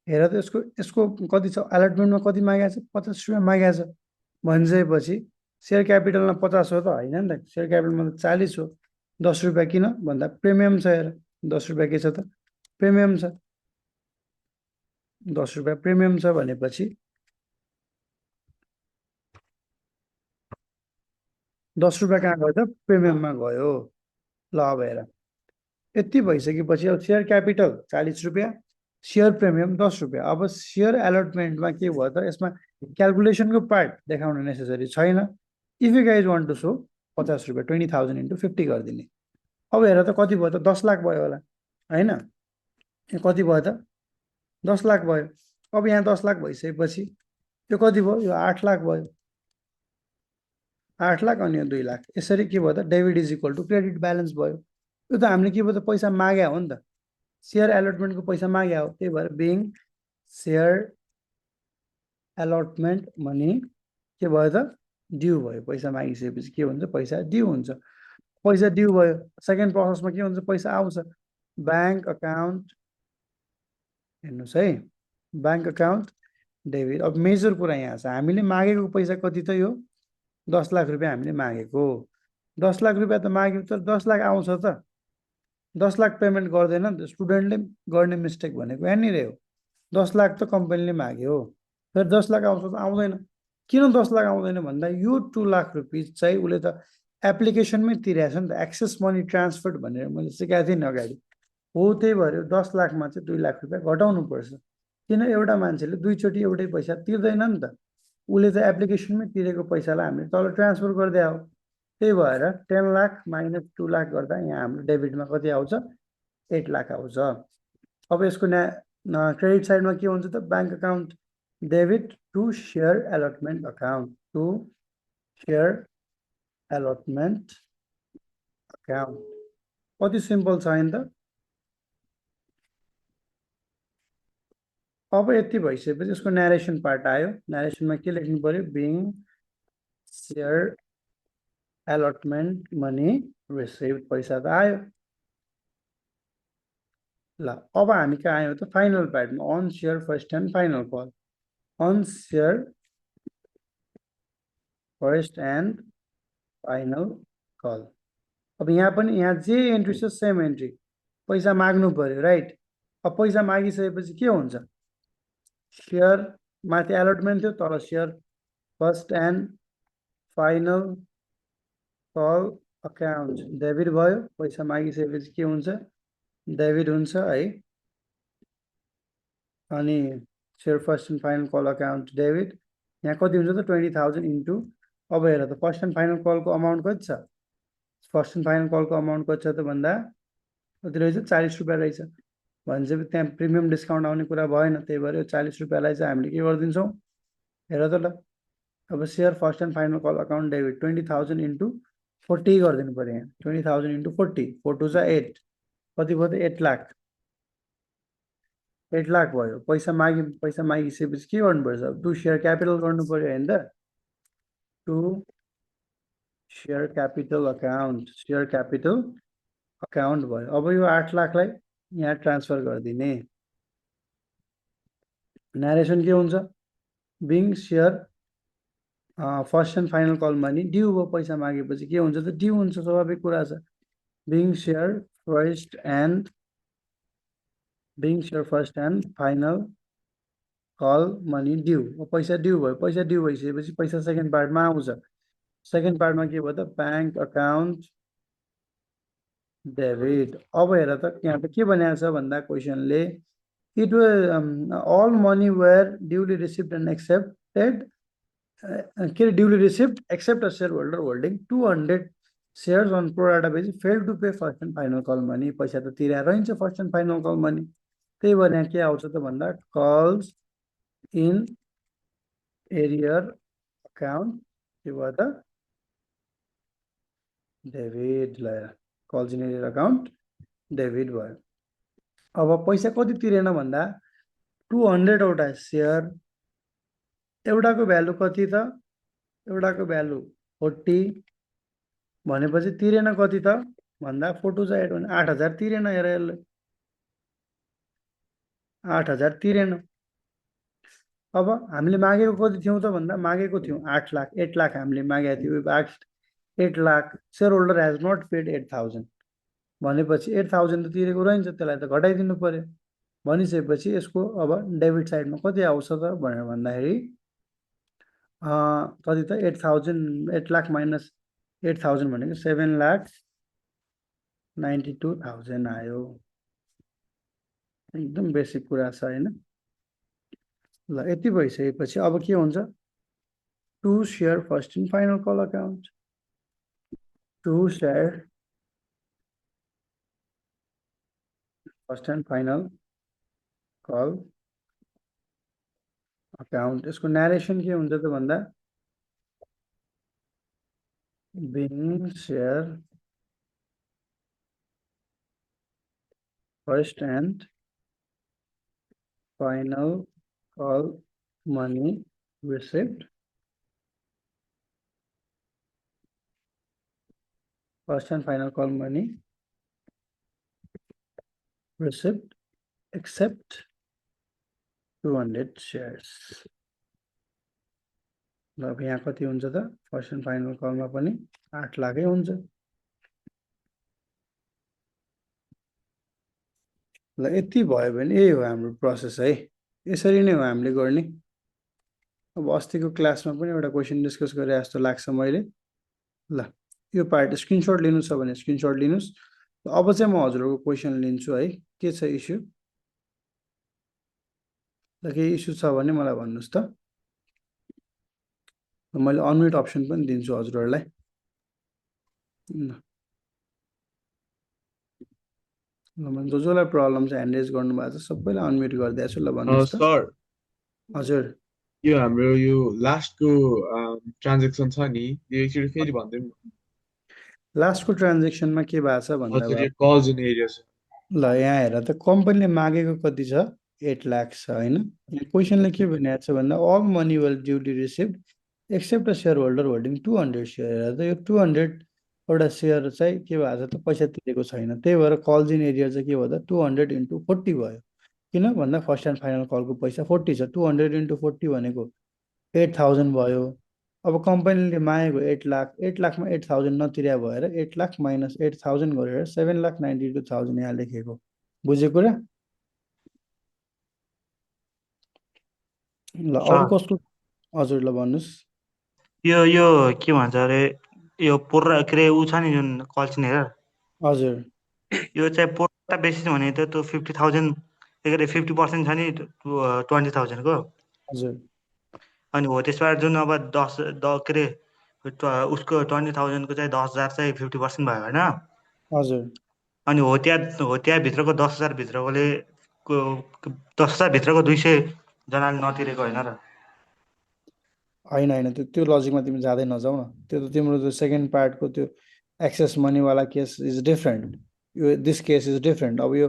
हेर त यसको कति छ अलॉटमेन्टमा कति मागेको छ 50 रुपैयाँ मागेको छ भन्छेपछि शेयर क्यापिटलमा 50 हो त हैन नि त शेयर क्यापिटलमा त 40 हो 10 रुपैयाँ किन भन्दा प्रिमियम छ हेर 10 रुपैयाँ के छ त प्रिमियम छ 10 रुपैयाँ प्रिमियम छ भनेपछि 10 रुपैयाँ कहाँ गयो त प्रिमियममा गयो ल अब हेर यति भइसकेपछि अब शेयर क्यापिटल 40 रुपैयाँ शेयर प्रिमियम 10 रुपैयाँ अब शेयर अलॉटमेन्टमा के भयो त यसमा क्यालकुलेसनको पार्ट देखाउन नेसेसरी छैन if you guys want to show 50 रुपैयाँ 20,000 into 50 गरिदिने अब हेर त कति भयो त 10 लाख भयो होला हैन कति भयो त 10 लाख भयो अब यहाँ 10 लाख भइसकेपछि यो कति भयो यो 8 लाख भयो 8 लाख अनि यो 2 लाख यसरी के भयो त debit is equal to credit balance भयो यो त हामीले के भयो त पैसा माग्या हो नि त शेयर अलॉटमेन्टको पैसा माग्या हो त्यही भएर बिङ शेयर अलॉटमेन्ट मनी के भयो त ड्यू भयो पैसा मागिसकेपछि के हुन्छ पैसा ड्यू हुन्छ पैसा ड्यू भयो सेकेन्ड प्रोसेसमा के हुन्छ पैसा आउँछ बैंक अकाउन्ट हेर्नुस् है बैंक अकाउन्ट डेबिट अब मेजर कुरा यहाँ छ हामीले मागेको पैसा कति त यो 10 लाख रुपैयाँ हामीले मागेको 10 लाख रुपैयाँ त माग्यौं तर 10 लाख आउँछ त 10 लाख पेमेन्ट गर्दैन नि त स्टुडेन्टले गर्ने मिस्टेक भनेको यहाँनिर हो 10 लाख त कम्पनीले माग्यो फेरि 10 लाख आउँछ त आउँदैन किन 10 लाख आउँदैन भन्दा यो 2 लाख रुपैयाँ चाहिँ उले त एप्लिकेसनमै तिरेछ नि त एक्सेस मनी ट्रान्सफर्ड भनेर मैले सिकाएको थिएँ नि अगाडि हो त्यही भएर 10 लाखमा चाहिँ 2 लाख रुपैयाँ घटाउनु पर्छ किन एउटा मान्छेले दुई चोटी एउटै पैसा तिर्दैन नि त उले त एप्लिकेसनमै तिरेको पैसालाई हामीले तल ट्रान्सफर गर्दै आऊ त्यही भएर 10 लाख माइनस 2 लाख गर्दा यहाँ हाम्रो डेबिटमा कति आउँछ 8 लाख आउँछ अब यसको क्रेडिट साइडमा के हुन्छ त bank account debit to share allotment account to share allotment account कति सिम्पल छ हैन त अब यति भइसकेपछि यसको नरेसन पार्ट आयो नरेसनमा के लेख्नु पर्यो being share allotment money received पैसा त आयो ल अब हामी कहाँ आयौं त फाइनल पार्टमा on share first and final call on share first and final call अब यहाँ पनि यहाँ जे एन्ट्री छ सेम एन्ट्री पैसा माग्नु पर्यो राइट अब पैसा मागिसकेपछि के हुन्छ शेयर माथि अलॉटमेंट थियो तर share first and final call account debit भयो पैसा मागिसकेपछि के हुन्छ डेबिट हुन्छ है अनि share first and final call account debit यहाँ कति हुन्छ त 20,000 इन्टु अब हेर त फर्स्ट एन्ड फाइनल कलको अमाउन्ट कति छ फर्स्ट एन्ड फाइनल कलको अमाउन्ट कति छ त भन्दा कति रहेछ 40 रुपैयाँ रहेछ भनेपछि त्यहाँ प्रिमियम डिस्काउन्ट आउने कुरा भएन त्यही भएर 40 रुपैयाँलाई चाहिँ हामीले के गरिदिन्छौँ हेर त ल अब share first and final call account debit 20,000 into 40 गरिदिनु पर्यो यहाँ 20,000 इन्टु 40 4 2 जा 8 कति भयो त 8 लाख 8 लाख भयो पैसा मागिसकेपछि के गर्नुपर्छ टु शेयर क्यापिटल गर्नु पर्यो हैन त टु शेयर क्यापिटल अकाउन्ट भयो अब यो 8 लाखलाई यहाँ ट्रान्सफर गरिदिने नरेसन के हुन्छ being share first and final call money due भयो पैसा मागेपछि के हुन्छ त ड्यू हुन्छ स्वाभाविक कुरा छ being share first and final call money due पैसा ड्यू भयो पैसा ड्यू भइसकेपछि पैसा सेकेन्ड पार्टमा आउँछ सेकेन्ड पार्टमा के भयो त बैंक अकाउन्ट डेबिट अब हेर त यहाँ त के भनेको छ भन्दा क्वेसनले it all money were duly received and accepted के duly received except a share holder holding 200 shares on pro rata basis fail to pay first and final call money पैसा त तिरेर रहन्छ first and final call money त्यही भएर यहाँ के आउँछ त भन्दा कल्स इन एरियर अकाउन्ट के भयो त डेबिट ल calls in arrear account debit भयो अब पैसा कति तिरेन भन्दा 200 वटा शेयर एउटाको भ्यालु कति त एउटाको भ्यालु 40 भनेपछि तिरेन कति त भन्दा 4 2 जा 8 भने 8000 तिरेन हेर यसले 8000 तिरेन अब हामीले मागेको कति थियौं त भन्दा मागेको थियौं 8 लाख 8 लाख हामीले मागेको थियौं 8 lakh share holder has not paid 8000 भनेपछि 8000 त तिरेको रहन्छ त्यसलाई त घटाइदिनु पर्यो भनिसकेपछि यसको अब डेबिट साइडमा कति आउँछ त भनेर भन्दाखेरि कति त 8 लाख माइनस 8000 भनेको 7,92,000 आयो एकदम बेसिक कुरा छ हैन ल यति भइसकेपछि अब के हुन्छ to share first and final call account to share first and final call account यसको नरेसन के हुन्छ त भन्दा being share first and final call money received first and final call money received except 200 shares ल अब यहाँ कति हुन्छ त फर्स्ट एन्ड फाइनल कलमा पनि 8 लाखै हुन्छ ल यति भयो भने यही हो हाम्रो प्रोसेस है यसरी नै हो हामीले गर्ने अब अस्तिको क्लासमा पनि एउटा क्वेशन डिस्कस गरे जस्तो लाग्छ मैले ल यो पार्ट स्क्रिनशट लिनु छ भने स्क्रिनशट लिनुस् अब चाहिँ म हजुरहरुको क्वेशन लिन्छु है के छ इस्यु ल के इस्यु छ भने मलाई भन्नुस् त मैले अनम्युट अप्सन पनि दिन्छु हजुरहरुलाई जसलाई प्रब्लम छ ह्यान्ड रेज गर्नु भएको छ सबैलाई अनम्युट गरिदिएको छु ल भन्नुहोस् त सर हजुर यो हाम्रो यो लास्टको ट्रान्जेक्सन छ नि यो एकचोटि फेरि भनिदिउँ न। लास्टको ट्रान्जेक्सनमा के भएको छ भन्दा हजुर यो कल्स इन एरिया छ। ल यहाँ हेर त कम्पनीले मागेको कति छ 8 लाख छ होइन क्वेसनले के भनिरहेको छ भन्दा all money will duly receive except a share holder holding 200 share हेर त यो 200 वटा सेयर चाहिँ के भएको छ त पैसा तिरेको छैन त्यही भएर कल्स इन एरिया चाहिँ के भयो त 200 × 40 भयो किन भन्दा फर्स्ट एन्ड फाइनल कलको पैसा 40 छ 200 × 40 भनेको 8000 भयो अब कम्पनीले मागेको 8 लाख 8 लाखमा 8000 नतिर्या भएर 8 लाख माइनस 8000 गरेर 7,92,000 यहाँ लेखेको बुझ्यो कुरा ल अरू सर कसको हजुर ल भन्नुहोस् यो के भन्छ अरे यो पोर्रा के अरे ऊ छ नि जुन कल्सिन हेरेर हजुर यो चाहिँ पोर्रा बेसिस भने त त्यो 50,000 के अरे 50% छ नि 20,000 को हजुर अनि हो त्यसबाट जुन अब 10 के अरे उसको 20,000 को चाहिँ 10,000 चाहिँ 50% भयो होइन हजुर अनि हो त्यहाँभित्रको 10,000 भित्रकोले 10,000 भित्रको 200 जनाले नतिरेको होइन र होइन होइन त्यो लजिकमा तिमी जाँदै नजाऊ न त्यो त तिम्रो त्यो सेकेन्ड पार्टको त्यो एक्सेस मनीवाला केस इज डिफरेन्ट यो दिस केस इज डिफरेन्ट अब यो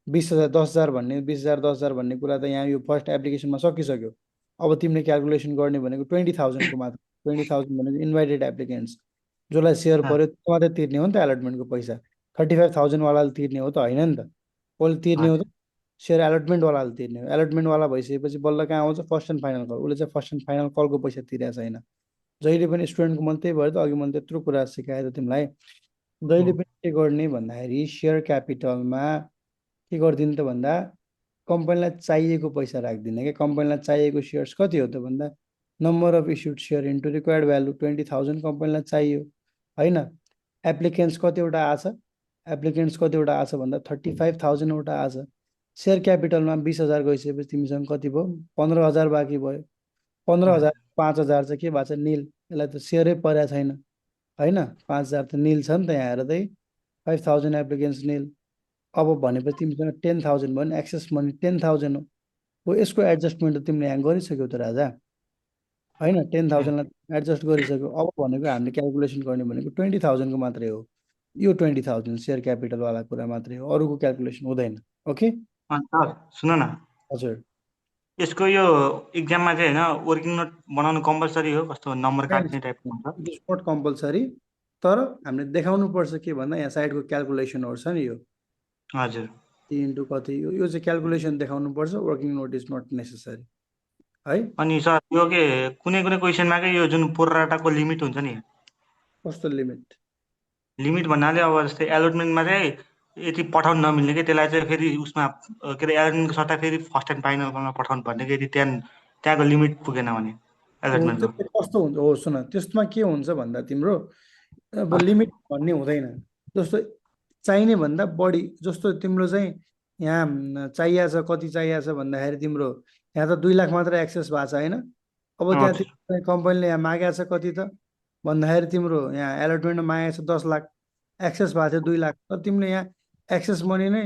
20,000 10,000 भन्ने 20,000 10,000 भन्ने कुरा त यहाँ यो फर्स्ट एप्लिकेसनमा सकिसक्यो अब तिमीले क्यालकुलेसन गर्ने भनेको 20,000 को मात्र 20,000 भनेको इन्भाइटेड एप्लिकेन्ट्स जसलाई सेयर पर्यो त्यो मात्रै तिर्ने हो नि त एलटमेन्टको पैसा 35,000 वालाले तिर्ने हो त होइन नि त कसले तिर्ने हो त सेयर एलटमेन्टवालाले तिर्ने हो एलटमेन्टवाला भइसकेपछि बल्ल कहाँ आउँछ फर्स्ट एन्ड फाइनल कल उसले चाहिँ फर्स्ट एन्ड फाइनल कलको पैसा तिरेको छैन जहिले पनि स्टुडेन्टको मन त्यही भएर त अघि मैले त्यत्रो कुरा सिकाएँ त तिमीलाई जहिले पनि के गर्ने भन्दाखेरि सेयर क्यापिटलमा के गरिदिनु त भन्दा कम्पनीलाई चाहिएको पैसा राख्दिनँ क्या कम्पनीलाई चाहिएको सेयर्स कति हो त भन्दा number of issued share into required value 20,000 कम्पनीलाई चाहियो होइन एप्लिकेन्ट्स कतिवटा आछ एप्लिकेन्ट्स कतिवटा आछ भन्दा 35,000 वटा आछ सेयर क्यापिटलमा 20,000 गइसकेपछि तिमीसँग कति भयो 15,000 बाँकी भयो 15,000 5,000 चाहिँ के भएको छ निल यसलाई त सेयरै परेको छैन होइन 5,000 त निल छ नि त यहाँ हेर त 5,000 एप्लिकेन्ट्स निल अब भनेपछि तिमीसँग 10,000 भयो नि एक्सेस मनी 10,000 हो यसको एडजस्टमेन्ट त तिमीले यहाँ गरिसक्यौ त राजा होइन 10,000लाई एडजस्ट गरिसक्यो अब भनेको हामीले क्यालकुलेसन गर्ने भनेको 20,000 को मात्रै हो यो 20,000 सेयर क्यापिटलवाला कुरा मात्रै हो अरूको क्यालकुलेसन हुँदैन ओके सर सुन न हजुर यसको यो इक्जाममा चाहिँ होइन वर्किङ नोट बनाउनु कम्पलसरी हो कस्तो नम्बर काट्ने टाइपको हुन्छ इट इज नट कम्पलसरी तर हामीले देखाउनु पर्छ के भन्दा यहाँ साइडको क्यालकुलेसनहरू छ नि यो हजुर टी इन्टु कति यो चाहिँ क्यालकुलेसन देखाउनु पर्छ working note is not necessary है अनि सर यो के कुनै कुनै क्वेसनमा के यो जुन पोर्राटाको लिमिट हुन्छ नि कस्तो लिमिट लिमिट भन्नाले अब जस्तै एलोटमेन्टमा चाहिँ यति पठाउनु नमिल्ने कि त्यसलाई चाहिँ फेरि उसमा के अरे एलोटमेन्टको सट्टा फेरि फर्स्ट एन्ड फाइनलमा पठाउनु पर्ने कि यदि त्यहाँको लिमिट पुगेन भने एलोटमेन्टको त्यो कस्तो हुन्छ हो सुन त्यसमा के हुन्छ भन्दा तिम्रो अब लिमिट भन्ने हुँदैन जस्तो चाहिने भन्दा बढी जस्तो तिम्रो चाहिँ यहाँ चाहिएको छ कति चाहिएको छ भन्दाखेरि तिम्रो यहाँ त 2 लाख मात्र एक्सेस भएको छ होइन अब त्यहाँ कम्पनीले यहाँ मागेको छ कति त भन्दाखेरि तिम्रो यहाँ एलोटमेन्टमा मागेको छ 10 लाख एक्सेस भएको थियो 2 लाख तर तिमीले यहाँ एक्सेस मनी नै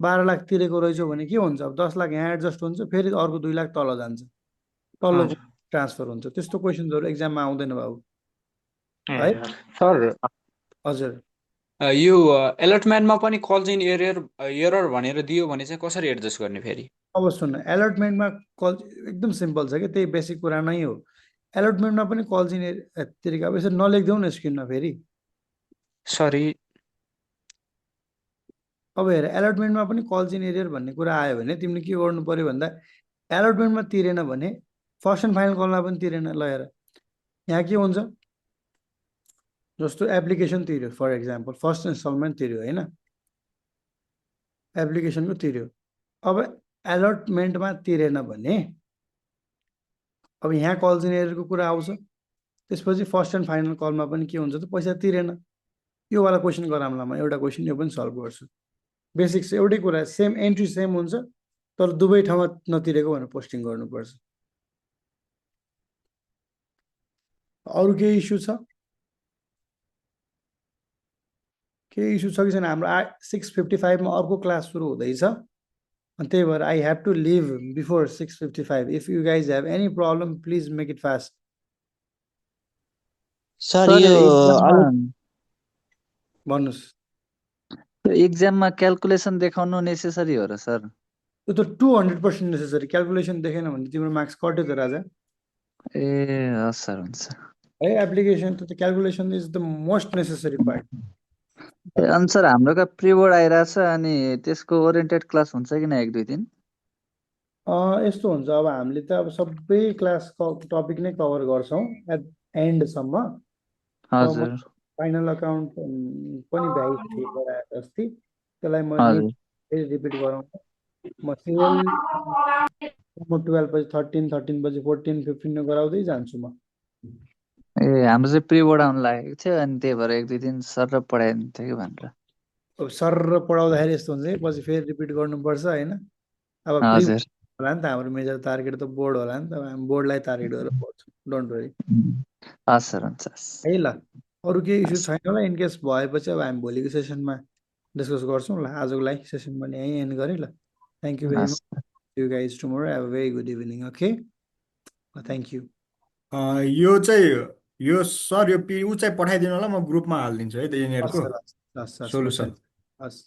12 लाख तिरेको रहेछौ भने के हुन्छ अब 10 लाख यहाँ एडजस्ट हुन्छ फेरि अर्को 2 लाख तल जान्छ तल्लो ट्रान्सफर हुन्छ त्यस्तो क्वेसन्सहरू एक्जाममा आउँदैन बाबु है सर हजुर यो एलटमेन्टमा पनि कल्स इन एरर भनेर दियो भने चाहिँ कसरी एडजस्ट गर्ने फेरि अब सुन्न एलटमेन्टमा कल एकदम सिम्पल छ कि त्यही बेसिक कुरा नै हो एलटमेन्टमा पनि कल्स इन तरिका अब यसरी नलेख्देऊ न स्क्रिनमा फेरि सरी अब हेर एलटमेन्टमा पनि कल्स इन एरियर भन्ने कुरा आयो भने तिमीले के गर्नु पर्यो भन्दा एलटमेन्टमा तिरेन भने फर्स्ट एन्ड फाइनल कलमा पनि तिरेन ल हेर यहाँ के हुन्छ जस्तो एप्लिकेसन तिर्यो फर इक्जाम्पल फर्स्ट इन्स्टलमेन्ट तिर्यो होइन एप्लिकेसनको तिर्यो अब एलटमेन्टमा तिरेन भने अब यहाँ कल्स इन एरियरको कुरा आउँछ त्यसपछि फर्स्ट एन्ड फाइनल कलमा पनि के हुन्छ त पैसा तिरेन यो वाला क्वेसन गराउँला म एउटा क्वेसन यो पनि सल्भ गर्छु बेसिक एउटै कुरा सेम एन्ट्री सेम हुन्छ तर दुवै ठाउँमा नतिरेको भनेर पोस्टिङ गर्नुपर्छ अरू केही इस्यु छ के इस्यु छ कि छैन हाम्रो 6:55 मा अर्को क्लास सुरु हुँदैछ अनि त्यही भएर I have to leave before 6:55 if you guys have any problem please make it fast sir sir यो एक्जाममा भन्नुहोस् एक्जाममा क्यालकुलेसन देखाउनु नेसेसरी हो र सर? त्यो त 200% नेसेसरी क्यालकुलेसन देखेन भने तिम्रो मार्क्स कट्यो त राजा ए हस् सर हुन्छ। है एप्लिकेसन त calculation is the most necessary part अनि सर हाम्रो प्री बोर्ड आइरहेछ अनि त्यसको ओरिएन्टेड क्लास हुन्छ कि न 1-2 दिन? यस्तो हुन्छ अब हामीले त अब सबै क्लास टपिक नै कभर गर्छौँ एट एन्डसम्म हजुर फाइनल अकाउन्ट पनि भ्याइ गराएको अस्ति त्यसलाई म हजुर फेरि रिपिट गराउँछु म सिरियल 12 बजी 13 बजी 14 15 गराउँदै जान्छु म ए हाम्रो चाहिँ प्री बोर्ड आउनु लागेको थियो अनि त्यही भएर 1-2 दिन सर पढाइदिन्थ्यो कि भनेर। अब सर पढाउँदाखेरि यस्तो हुन्छ कि पछि फेरि रिपिट गर्नुपर्छ होइन अब प्री हजुर होला नि त हाम्रो मेजर टार्गेट त बोर्ड होला नि त हामी बोर्डलाई टार्गेट गरेर पढ्छौँ डोन्ट वरी हस् सर हुन्छ हस्। है ल अरू केही इस्यु छैन होला इनकेस भएपछि अब हामी भोलिको सेसनमा डिस्कस गर्छौँ ल आजको लागि सेसन पनि यहीँ एन्ड गरेँ ल थ्याङ्क यू भेरी हस् much you guys tomorrow have a very good evening okay thank you yo चाहिँ यो सर यो ऊ चाहिँ पठाइदिनु होला म ग्रुपमा हालिदिन्छु है त हस् यिनीहरूको सर हस् हस् सोल्युसन हस्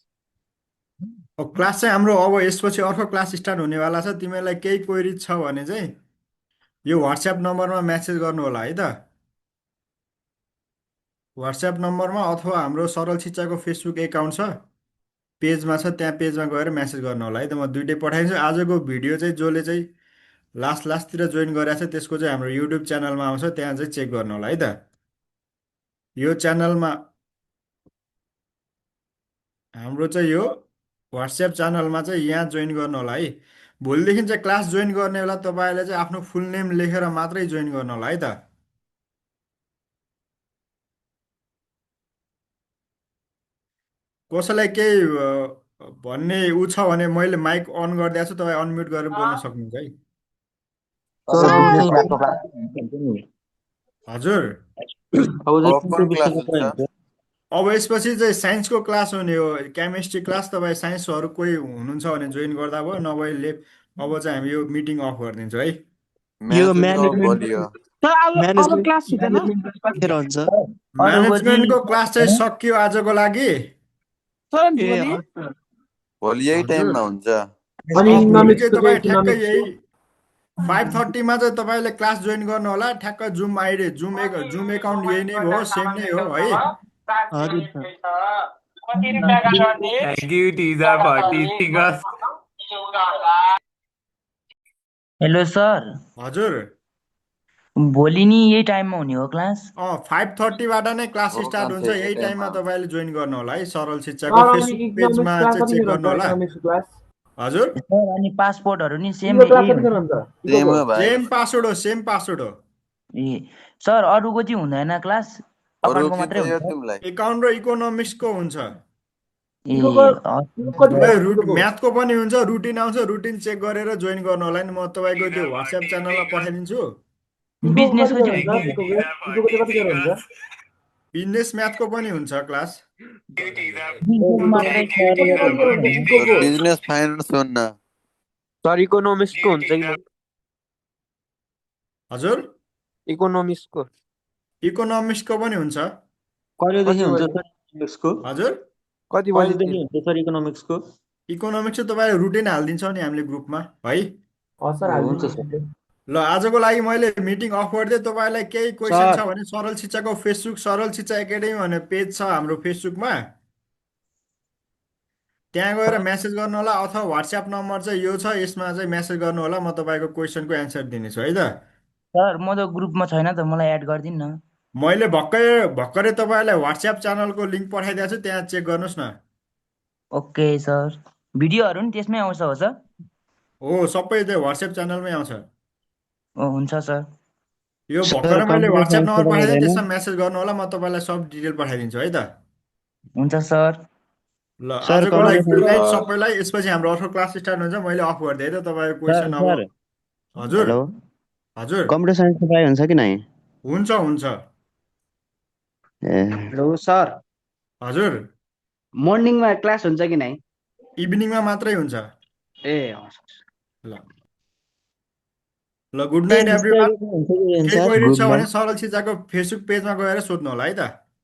अब क्लास चाहिँ हाम्रो अब यसपछि अर्को क्लास स्टार्ट हुनेवाला छ तिमीहरूलाई केही क्वेरी छ भने चाहिँ यो वाट्सएप नम्बरमा म्यासेज गर्नु होला है त वाट्सएप नम्बरमा अथवा हाम्रो सरल शिक्षाको फेसबुक एकाउन्ट छ पेजमा छ त्यहाँ पेजमा गएर म्यासेज गर्नु होला है त म दुइटै पठाइदिन्छु आजको भिडियो चाहिँ जसले चाहिँ लास्टतिर जोइन गरेको छ त्यसको चाहिँ हाम्रो युट्युब च्यानलमा आउँछ त्यहाँ चाहिँ चेक गर्नु होला है त यो च्यानलमा हाम्रो चाहिँ यो वाट्सएप च्यानलमा चाहिँ यहाँ जोइन गर्नु होला है भोलिदेखि चाहिँ क्लास जोइन गर्ने बेला तपाईँहरूले चाहिँ आफ्नो फुल नेम लेखेर मात्रै जोइन गर्नु होला है त कसैलाई केही भन्ने ऊ छ भने मैले माइक अन गरिदिएको छु तपाईँ अनम्युट गरेर बोल्न सक्नुहुन्छ है हजुर अब कुन क्लास हुन्छ अब यसपछि चाहिँ साइन्सको क्लास हुने हो केमिस्ट्री क्लास तपाईँ साइन्सहरू कोही हुनुहुन्छ भने जोइन गर्दा भयो नभए अब चाहिँ हामी यो मिटिङ अफ गरिदिन्छौँ है यो म्यानेजमेन्टको क्लास चाहिँ सकियो आजको लागि भोलि यही टाइममा हुन्छ भोलि चाहिँ तपाईँ ठ्याक्कै यही 5:30 मा चाहिँ तपाईँले क्लास जोइन गर्नु होला ठ्याक्क जुम आइडी जुम एकाउन्ट यही नै हो सेम नै हो है हेलो सर हजुर भोलि नि यही टाइममा हुने हो क्लास 5:30 बाट नै क्लास स्टार्ट हुन्छ यही टाइममा तपाईँले जोइन गर्नु होला है सरल शिक्षाको फेसबुक पेजमा चाहिँ चेक गर्नु होला हजुर सर अनि पासपोर्टहरु नि सेम सेम पासवर्ड हो ए सर अरुको चाहिँ हुँदैन क्लास अकाउन्टको मात्रै हुन्छ एकाउन्ट र इकोनोमिक्सको हुन्छ ए म्याथको पनि हुन्छ रुटिन आउँछ रुटिन चेक गरेर जोइन गर्नु होला नि म तपाईँको त्यो वाट्सएप च्यानलमा पठाइदिन्छु बिजनेसको चाहिँ हुन्छ बिजनेस म्याथको पनि हुन्छ क्लास बिजनेस फाइनान्स हुन्न सर इकोनोमिक्सको हुन्छ कि हजुर इकोनोमिक्सको पनि हुन्छ कहिलेदेखि हुन्छ सर इकोनोमिक्सको हजुर कति बजेदेखि हुन्छ सर इकोनोमिक्सको इकोनोमिक्स चाहिँ तपाईँले रुटिन हालिदिन्छौँ नि हामीले ग्रुपमा है हुन्छ सर ल आजको लागि मैले मिटिङ अफ गरिदिएँ तपाईँलाई केही क्वेसन छ भने सरल शिक्षाको फेसबुक सरल शिक्षा एकाडेमी भन्ने पेज छ हाम्रो फेसबुकमा त्यहाँ गएर म्यासेज गर्नु होला अथवा वाट्सएप नम्बर चाहिँ यो छ यसमा चाहिँ म्यासेज गर्नु होला म तपाईँको क्वेसनको एन्सर दिनेछु है त सर म त ग्रुपमा छैन त मलाई एड गरिदिनु न मैले भर्खरै तपाईँलाई वाट्सएप च्यानलको लिङ्क पठाइदिएको छु त्यहाँ चेक गर्नुहोस् न ओके सर भिडियोहरु नि त्यसमै आउँछ हो सर हो सबै त्यो वाट्सएप च्यानलमै आउँछ हुन्छ सर यो भर्खरै मैले वाट्सएप नम्बर पठाइदिएँ त्यसमा म्यासेज गर्नु होला म तपाईँलाई सब डिटेल पठाइदिन्छु है त हुन्छ सर ल आजको लागि गुड नाइट सबैलाई यसपछि हाम्रो अर्को क्लास स्टार्ट हुन्छ मैले अफ गरिदिएँ है त तपाईँको क्वेसन अब हजुर हजुर कम्प्युटर साइन्स पढाइ हुन्छ कि नै हुन्छ हेलो सर हजुर मर्निङमा क्लास हुन्छ कि नै? इभिनिङमा मात्रै हुन्छ। ए हस् ल ल गुड नाइट एभ्रिवान। केही क्वेरी गुड छ भने नाइट सरल सिजाको फेसबुक पेजमा गएर सोध्नु होला है त।